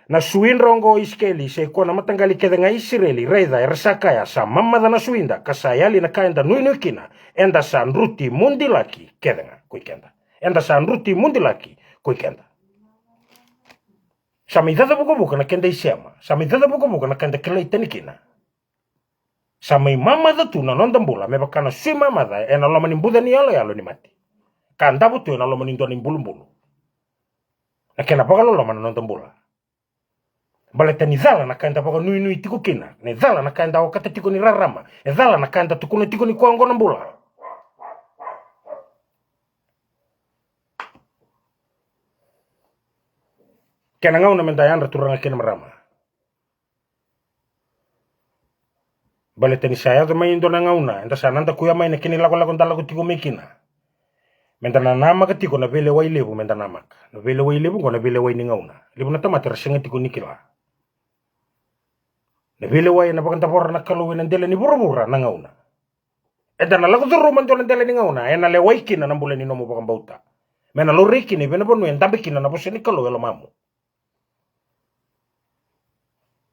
Na suidra oqo, Isikeli, se i koya na mataqali kece ga i Isireli, raica, era sa kaya, sa mamaca na suida, ka sa yali na ka eda nuinui kina, eda sa druti mudilaki kece ga ko i keda. Eda sa druti mudilaki ko i keda. Sa mai caca vukavuka na keda isema, sa mai caca vukavuka na keda kilai tani kina. Sa mai mamaca tu na noda bula me vaka na sui mamaca ena loma ni buca ni yaloyalo ni mate, ka davo tu ena loma ni dua na ibulubulu. Na kena vakaloloma na noda bula. Baleta ni cala na ka eda vakanuinui tiko kina, ni cala na ka eda okata tiko ni rarama, e cala na ka eda tukuna tiko ni koya oqo na bula. Kena gauna me da yadra, turaga kei na marama. Baleta ni sa yaco mai e dua na gauna eda sa nadakuya mai na kena ilakolako da lako tiko mai kina. Me da na namaka tiko na veilewai levu, me da namaka na veilewai levu oqo, na veilewai ni gauna. Levu na tamata era sega tiko ni kila. Na veilewai ena vakadavora na Kalou ena dela ni vuravura na gauna. Eda na lako curuma e dua na dela ni gauna ena lewai kina na bula ni nomu vakabauta, me na laurai kina i vei na vanua e dabe kina na vosa ni Kalou e lomamu.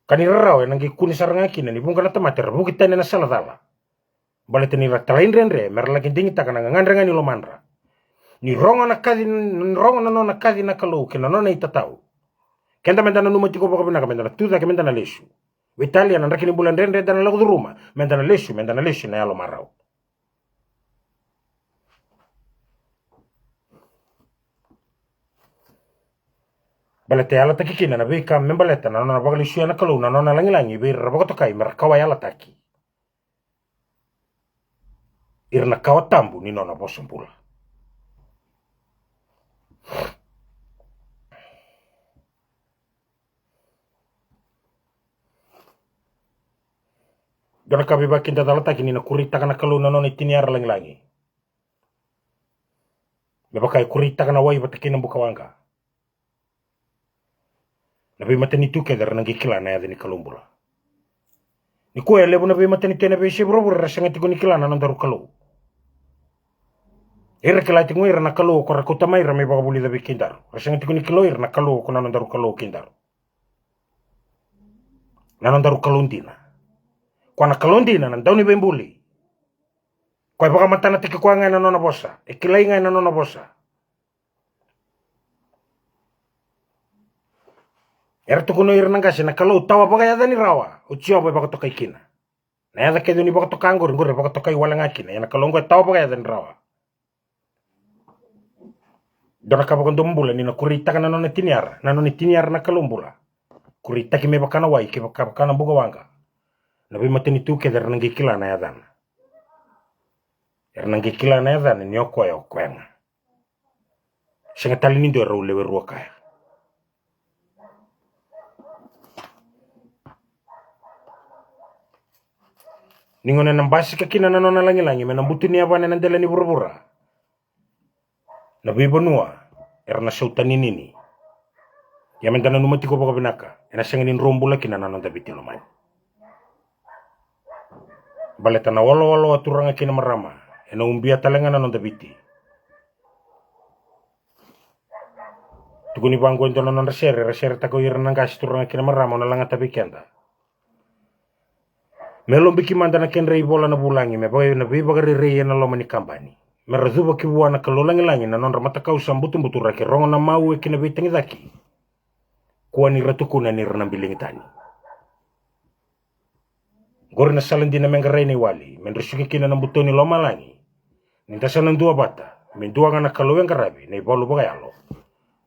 Ka ni rarawa ena qai kune sara ga kina ni vuqa na tamata era vuki tani ena sala cala. Baleta ni ra talaidredre me ra laki digitaka na gagadre ga ni lomadra. Ni rogo na kaci, ni rogo na nona kaci na Kalou kei na nona itatau. Keda me da nanuma tiko vakavinaka, me da na tu cake, me da na lesu. Veitalia na draki ni bula dredre eda na lako curuma, me da na lesu, me da na lesu ena yalo marau. Baleta e yalataki kina na veika me baleta na nona vakalesuya na Kalou na nona lagilagi vei ira era vakatokai me ra kawa yalataki. Ira na kawa tabu ni nona vosa bula. Dua na ka veivakakidacalataki ni na kureitaka na Kalou na nona itiniyara lagilagi, me vaka e kureitaka na wai vata kei na bukawaqa. Na veimatanitu kece era na qai kila na yaca ni Kalou bula. Nikua e levu na veimatanitu ena veiyasai vuravura era sega tiko ni kila na nodaru Kalou. Era kila tiko ga o ira na kalou ko ra kauta mai, ra mai vakavulica vei kedaru. Ra sega tiko ni kila o ira na kalou ko na nodaru Kalou kedaru. Na nodaru Kalou dina. Ko na Kalou dina na Dauniveibuli. Ko e vakamatanataki koya ga ena nona vosa, e kilai ga ena nona vosa. Era tukuna o ira na qase, na Kalou tawa vakayacani rawa, o Jiova e vakatokai kina. Na yaca kece o ni vakatoka oqori, oqori e vakatokai wale ga kina, ia na Kalou oqo e tawa vakayacani rawa. Dua na ka vakadomobula ni na kureitaka na nona itiniyara, na nona itiniyara na Kalou bula. Kureitaki me vaka na wai, ke vaka, vaka na bukawaqa. Na veimatanitu kece era na qai kila na yacana. Era na qai kila na yacana ni o koya o koya ga. Sega tale ni dua e rau lewe rua kaya. Ni gauna ena basika kina na nona lagilagi me na butu ni yavana ena dela ni vuravura, na veivanua era na sautaninini. Ia meda nanuma tiko vakavinaka, ena sega ni drobula kina na noda Viti lomani. Baleta na walawala, turaga kei na marama, ena ubia tale ga na noda Viti. Tukuni vaqo e dua na nodra sere, era seretaka o ira na qase, turaga kei na marama, au na lagata vei keda. Me lobeki mada na kedra ivola na vulagi, me vaka na veivakarerei ena loma ni kabani. Me ra cuvaki vua na Kalou lagilagi na nodra matakau sa butubutu, ra ke rogo na mau e kina veitagicaki. Kua ni ra tukuna ni ra na biligi tani. Qori na sala dina me qarai na iwali, me dresuki kina na butoni lomalagi. Ni da sa na dua vata, me dua ga na Kalou e qaravi na ivalu vakayalo,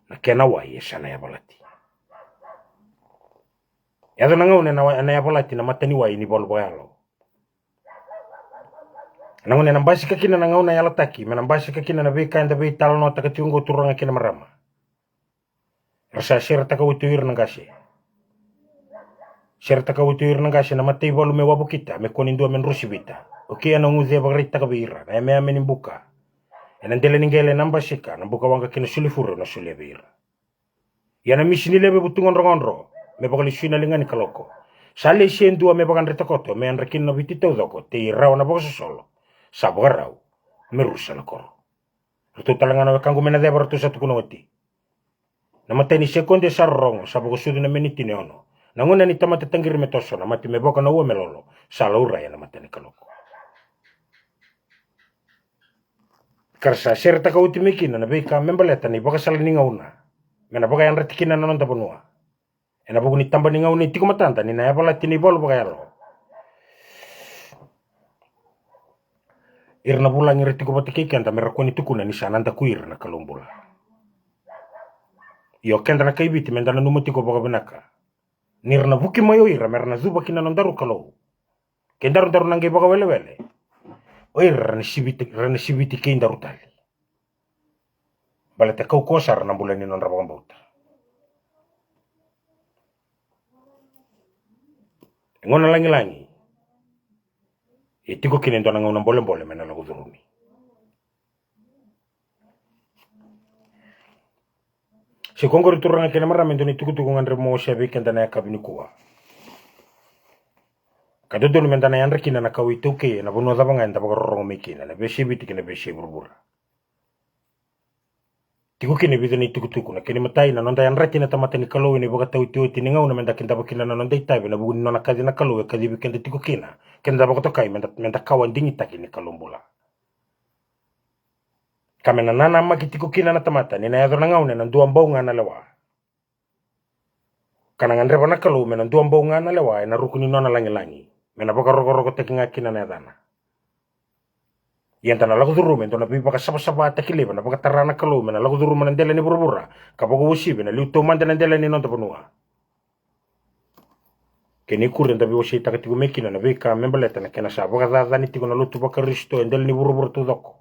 na kena wai e sa na yavalati. Yaco na gauna ena wa-, ena yavalati na mata ni wai ni valu vakayalo. Na gauna ena basika kina na gauna yalataki, me na basika kina na veika eda veitalanoataka tiko oqo, turaga kei na marama. Era sa seretaka oti o ira na qase. Seretaka oti o ira na qase na mataivalu me wavokita, me kua ni dua me drosivita. O kea na guce e vakaraitaka vei ira na yameyame ni buka. Ena dela ni qele na basika, na buka waqa kei na sulifure na solia vei ira. Ia na misi ni lewe vutugodrogodro me vakalesui na liga ni kaloko. Sa lesi e dua me vakadreta koto, me yadra kina na Viti taucoko, tei rawa na vakasosolo. Sa vakarau me rusa na koro. Ratou tale ga na wekaqu mai na ceva, ratou sa tukuna oti. Na matai ni sekodi e sa rorogo, sa vakasucu na miniti ni ono. Na gauna ni tamata taqiri me toso, na mate me voka na ua me lolo, sa laurai ena mata ni kaloko. Ka ra sa seretaka oti mai kina na veika me baleta na ivakasala ni gauna me na vakayadrati kina na noda vanua. Ena vuku ni taba ni gauna e tiko matada, ni na yavalati na ivalu vakayalo. Ira na vulagi era tiko vata kei keda me ra kua ni tukuna ni sa na daku ira na Kalou bula. Io, keda na kai Viti me da nanuma tiko vakavinaka. Ni ra na vuki mai o ira me ra na cuva ki na nodaru Kalou. Ke daru daru na qai vakawelewele, o ira ra na siviti, ra na siviti kei daru tale. Baleta kaukauwa sara na bula ni nodra vakabauta. E gauna lagilagi e tiko kina e dua na gauna bolebole me na lako curumi. Se ko qori, turaga kei na marama, e dua na itukutuku gadreva meu wasea vei keda na yakavi nikua. Ka dodonu me da na yadra kina na kawa iTaukei ena vanua cava ga eda vakarorogo mai kina, na veiyasai Viti kei na veiyasai vuravura. Tiko kina e vica na itukutuku. Na kena imatai, na noda yadrati na tamata ni Kalou ena ivakataotioti ni gauna me da kidava kina na noda itavi ena vuku ni nona kaci na Kalou e kacivi keda tiko kina, keda vakatokai me da, me da kawa digitaki ni Kalou bula. Ka me na nanamaki tiko kina na tamata ni na yaco na gauna ena dua bau ga na lewa. Ka na gadreva na Kalou me na dua bau ga na lewa ena ruku ni nona lagilagi, me na vakarokorokotaki ga kina na yacana. Ia eda na lako curuma e dua na veivakasavasavataki levu ena vakatara na Kalou me na lako curuma na dela ni vuravura ka vakauasivi ena liu taumada na dela ni noda vanua. Kena ikuri, eda veiwaseitaka tiko mai kina na veika me baleta na kena sa vakacacani tiko na lotu vaKarisito e dela ni vuravura taucoko.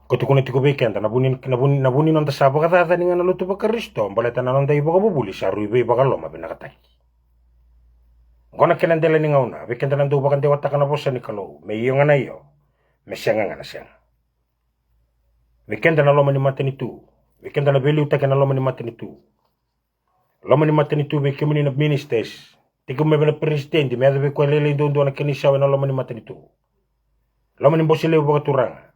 Ko tukuna tiko vei keda na vu ni, na vu ni, na vu ni noda sa vakacacani ga na lotu vaKarisito baleta na noda ivakavuvuli sa rui veivakalomavinakataki. Oqo na kena dela ni gauna vei keda na dau vakadewataka na vosa ni Kalou, me io ga na io, me sega ga na sega. Vei keda na loma ni matanitu, vei keda na veiliutaki ena loma ni matanitu. Loma ni matanitu, vei kemuni na ministers, tekivu mai vei na peresitedi me yaco vei koya lailai duadua na kena isau ena loma ni matanitu. Loma ni bose levu vakaturaga.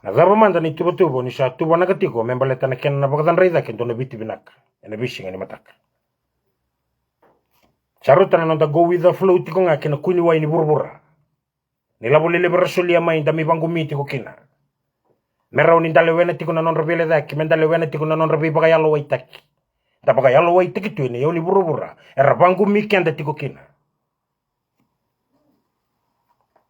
Na cava mada na ituvatuva o ni sa tuvanaka tiko me baleta na kena na vakacadrai cake e dua na Viti vinaka ena veisiga ni mataka? Sa rauta na noda go with the flow tiko ga kei na kuniwai ni vuravura. Ni lavo lelevu era solia mai, da mai vaqumi tiko kina. Me rawa ni da lewena tiko na nodra veilecayaki, me da lewena tiko na nodra veivakayalowaitaki. Da vakayalowaitaki tu ena iyau ni vuravura era vaqumi keda tiko kina.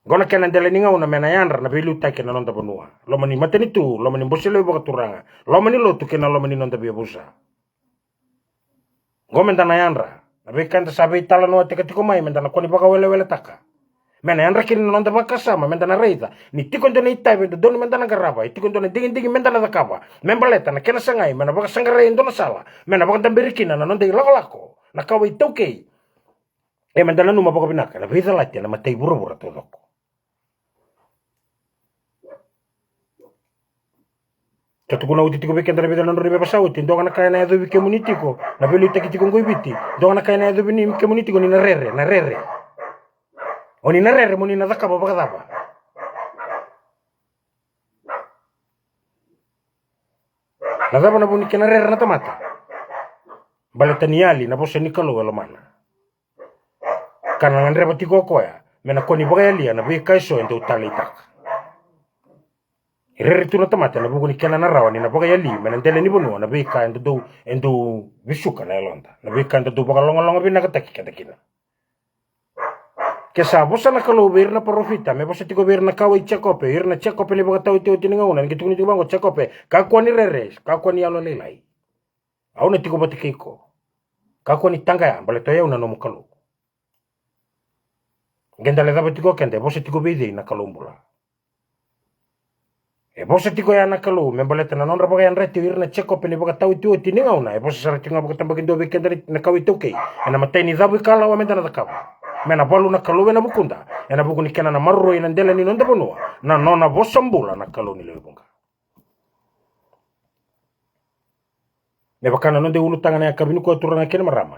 Oqo na kena dela ni gauna me na yadra na veiliutaki ena noda vanua. Loma ni matanitu, loma ni bose levu vakaturaga, loma ni lotu kei na loma ni noda veiyavusa. Oqo me da na yadra na veika eda sa veitalanoataka tiko mai, me da na kua ni vakaweleweletaka. Me na yadra kina na noda vakasama, me da na raica ni tiko e dua na itavi e dodonu me da na qarava, e tiko e dua na digidigi me da na cakava me baleta na kena sagai me na vakasaqarai e dua na sala me na vakadaberi kina na noda ilakolako na kawa iTaukei. E me da nanuma vakavinaka na veicalati ena matai vuravura taucoko. Ka tukuna oti tiko vei keda na vica na drau ni veivakasauti, dua ga na ka ena yacovi kemuni tiko na veiliutaki tiko oqo i Viti, dua ga na ka ena yacovi ni kemuni tiko ni na rere, na rere. O ni na rere mo ni na cakava vakacava? Na cava na vu ni kena rere na tamata? Baleta ni yali na vosa ni Kalou e lomana. Ka na gadreva tiko o koya me na kua ni vakayalia na veika eso e dau taleitaka. E rere tu na tamata ena vuku ni kena na rawa ni na vakayali mai na dela ni vanua na veika e dodou, e dau vesuka na yaloda, na veika e dodou vakalogaloga vinakataki keda kina. Ke sa vosa na Kalou vei ira na parofita, me vosa tiko vei ira na kawa i Jekope, ira na Jekope ni vakataotioti ni gauna, ni qai tukuni tiko vaqo, Jekope, kakua ni rere, kakua ni yalolailai. Au na tiko vata kei iko. Kakua ni taqaya, baleta o yau na nomu Kalou. Qai da lecava tiko o keda, e vosa tiko vei cei na Kalou bula? E vosa tiko ya na Kalou me baleta na nodra vakayadrati o ira na Jekope ni vakataotioti ni gauna. E vosa sara tiko ga vakatabakidua vei keda na kawa iTaukei ena matai ni cavu ikalawa me da na cakava, me na valu na Kalou ena vukuda, ena vuku ni kena na maroroi ena dela ni noda vanua na nona vosa bula na Kalou ni lewe vuqa. Me vaka na noda iulutaga na yakavi nikua, turaga kei na marama,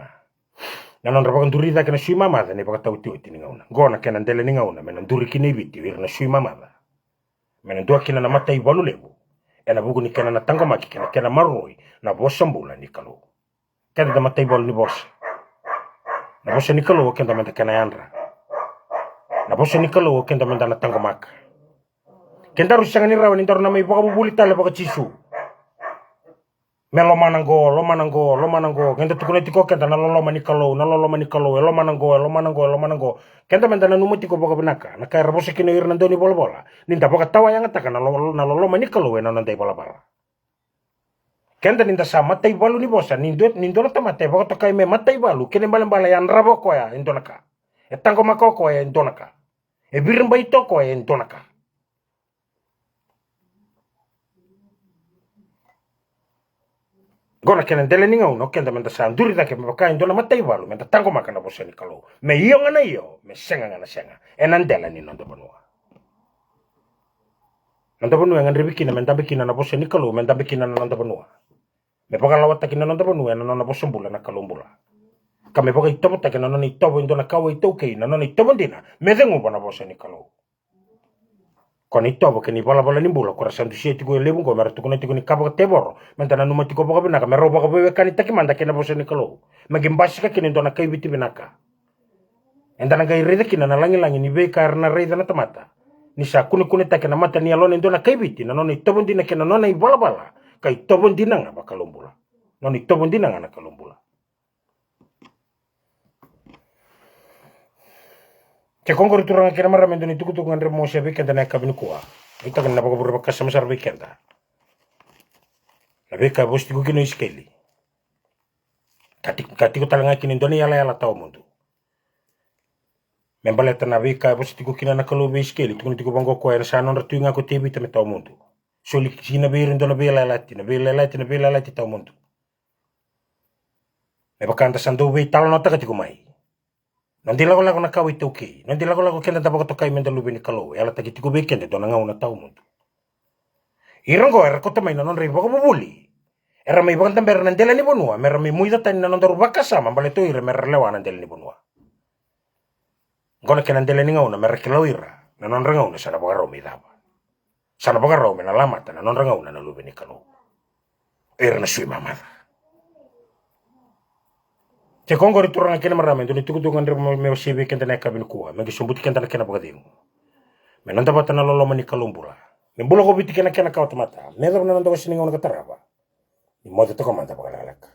na nodra vakaduri cake na sui mamaca ni vakataotioti ni gauna. Qo na kena dela ni gauna me na duri kina i Viti o ira na sui mamaca, me na dua kina na mataivalu levu ena vuku ni kena na taqomaki kei na kena maroroi na vosa bula ni Kalou. Keda da mataivalu ni vosa. Na vosa ni Kalou o keda me da kena yadra. Na vosa ni Kalou o keda me da na taqomaka. Kedaru sega ni rawa ni daru na mai vakavuvuli tale vaka-Jisu. Me lomana qo, lomana qo, lomana qo. Keda tukuna tiko o keda na loloma ni Kalou, na loloma ni Kalou, e lomana qo, e lomana qo, e lomana qo. Keda me da nanuma tiko vakavinaka na ka era vosa kina o ira na daunivolavola, ni da vakatawayagataka na lo-, na loloma ni Kalou ena noda ivalavala. Keda ni da sa mataivalu ni vosa, ni dua, ni dua na tamata e vakatokai me mataivalu, kena ibalebale e yadrava o koya e dua na ka, e taqomaka o koya e dua na ka, e viribaita o koya e dua na ka. Qo na kena dela ni gauna o keda me da sa duri cake me vaka e dua na mataivalu, me da taqomaka na vosa ni Kalou. Me io ga na io, me sega ga na sega, ena dela ni noda vanua. Noda vanua e gadrevi kina me dabe kina na vosa ni Kalou, me dabe kina na noda vanua. Me vakalawataki na noda vanua ena nona vosa bula na Kalou bula, ka me vakaitovotaki na nona itovo e dua na kawa iTaukei, na nona itovo dina me ceguva na vosa ni Kalou. Ko na itovo kei na ivalavala ni bula ko ra sa dusia tiko e levu qo, me ra tukuna tiko ni ka vakatevoro, me da nanuma tiko vakavinaka me rau vakaveiwekanitaki mada kei na vosa ni Kalou, me qai basika kina e dua na kaiviti vinaka. Eda na qai raica kina na lagilagi ni veika era na raica na tamata, ni sa kunekunetaki ena mata ni yalona e dua na kaiviti, na nona itovo dina kei na nona ivalavala, ka itovo dina ga vakalou bula. Nona itovo dina ga na Kalou bula. Ke ko qori turaga kei na marama, e dua na itukutuku gadreva meu wasea vei keda na yakavi nikua. Nuitaka ni na vakavure vakasama sara vei keda na veika e vosa tiko kina o Isikeli. Ka ti-, ka tiko tale ga kina e dua na iyalayala tawamudu me baleta na veika e vosa tiko kina na Kalou vei Isikeli. Tukuna tiko vaqo o koya, ena sa nodra tui ga ko Tevita me tawamudu. Soli kina vei ira e dua na veiyalayalati, na veiyalayalati, na veiyalayalati tawamudu. Me vaka eda sa dau veitalanoataka tiko mai. Noda ilakolako na kawa iTaukei, noda ilakolako keda da vakatokai me da luve ni Kalou, e yalataki tiko vei keda e dua na gauna tawamudu. Ira oqo era kauta mai na nodra ivakavuvuli, era mai vakadabera na dela ni vanua me ra mai moica tani na nodaru vakasama baleta o ira me ra lewa na dela ni vanua. Oqo na kena dela ni gauna me ra kila o ira na nodra gauna sa na vakarau me icava. Sa na vakarau me na lamata na nodra gauna na luve ni Kalou, o ira na sui mamaca. Ke ko qori turaga kei na marama, e dua na itukutuku gadreva meu wasea vei keda na yakavi nikua me qai sobuti keda na kena vakacegu. Me noda vata na loloma ni Kalou bula. Me bula ko Viti kei na kena kawa tamata. Me yacova na noda wase ni gauna ka tarava. Ni moce toka mada vakalekaleka.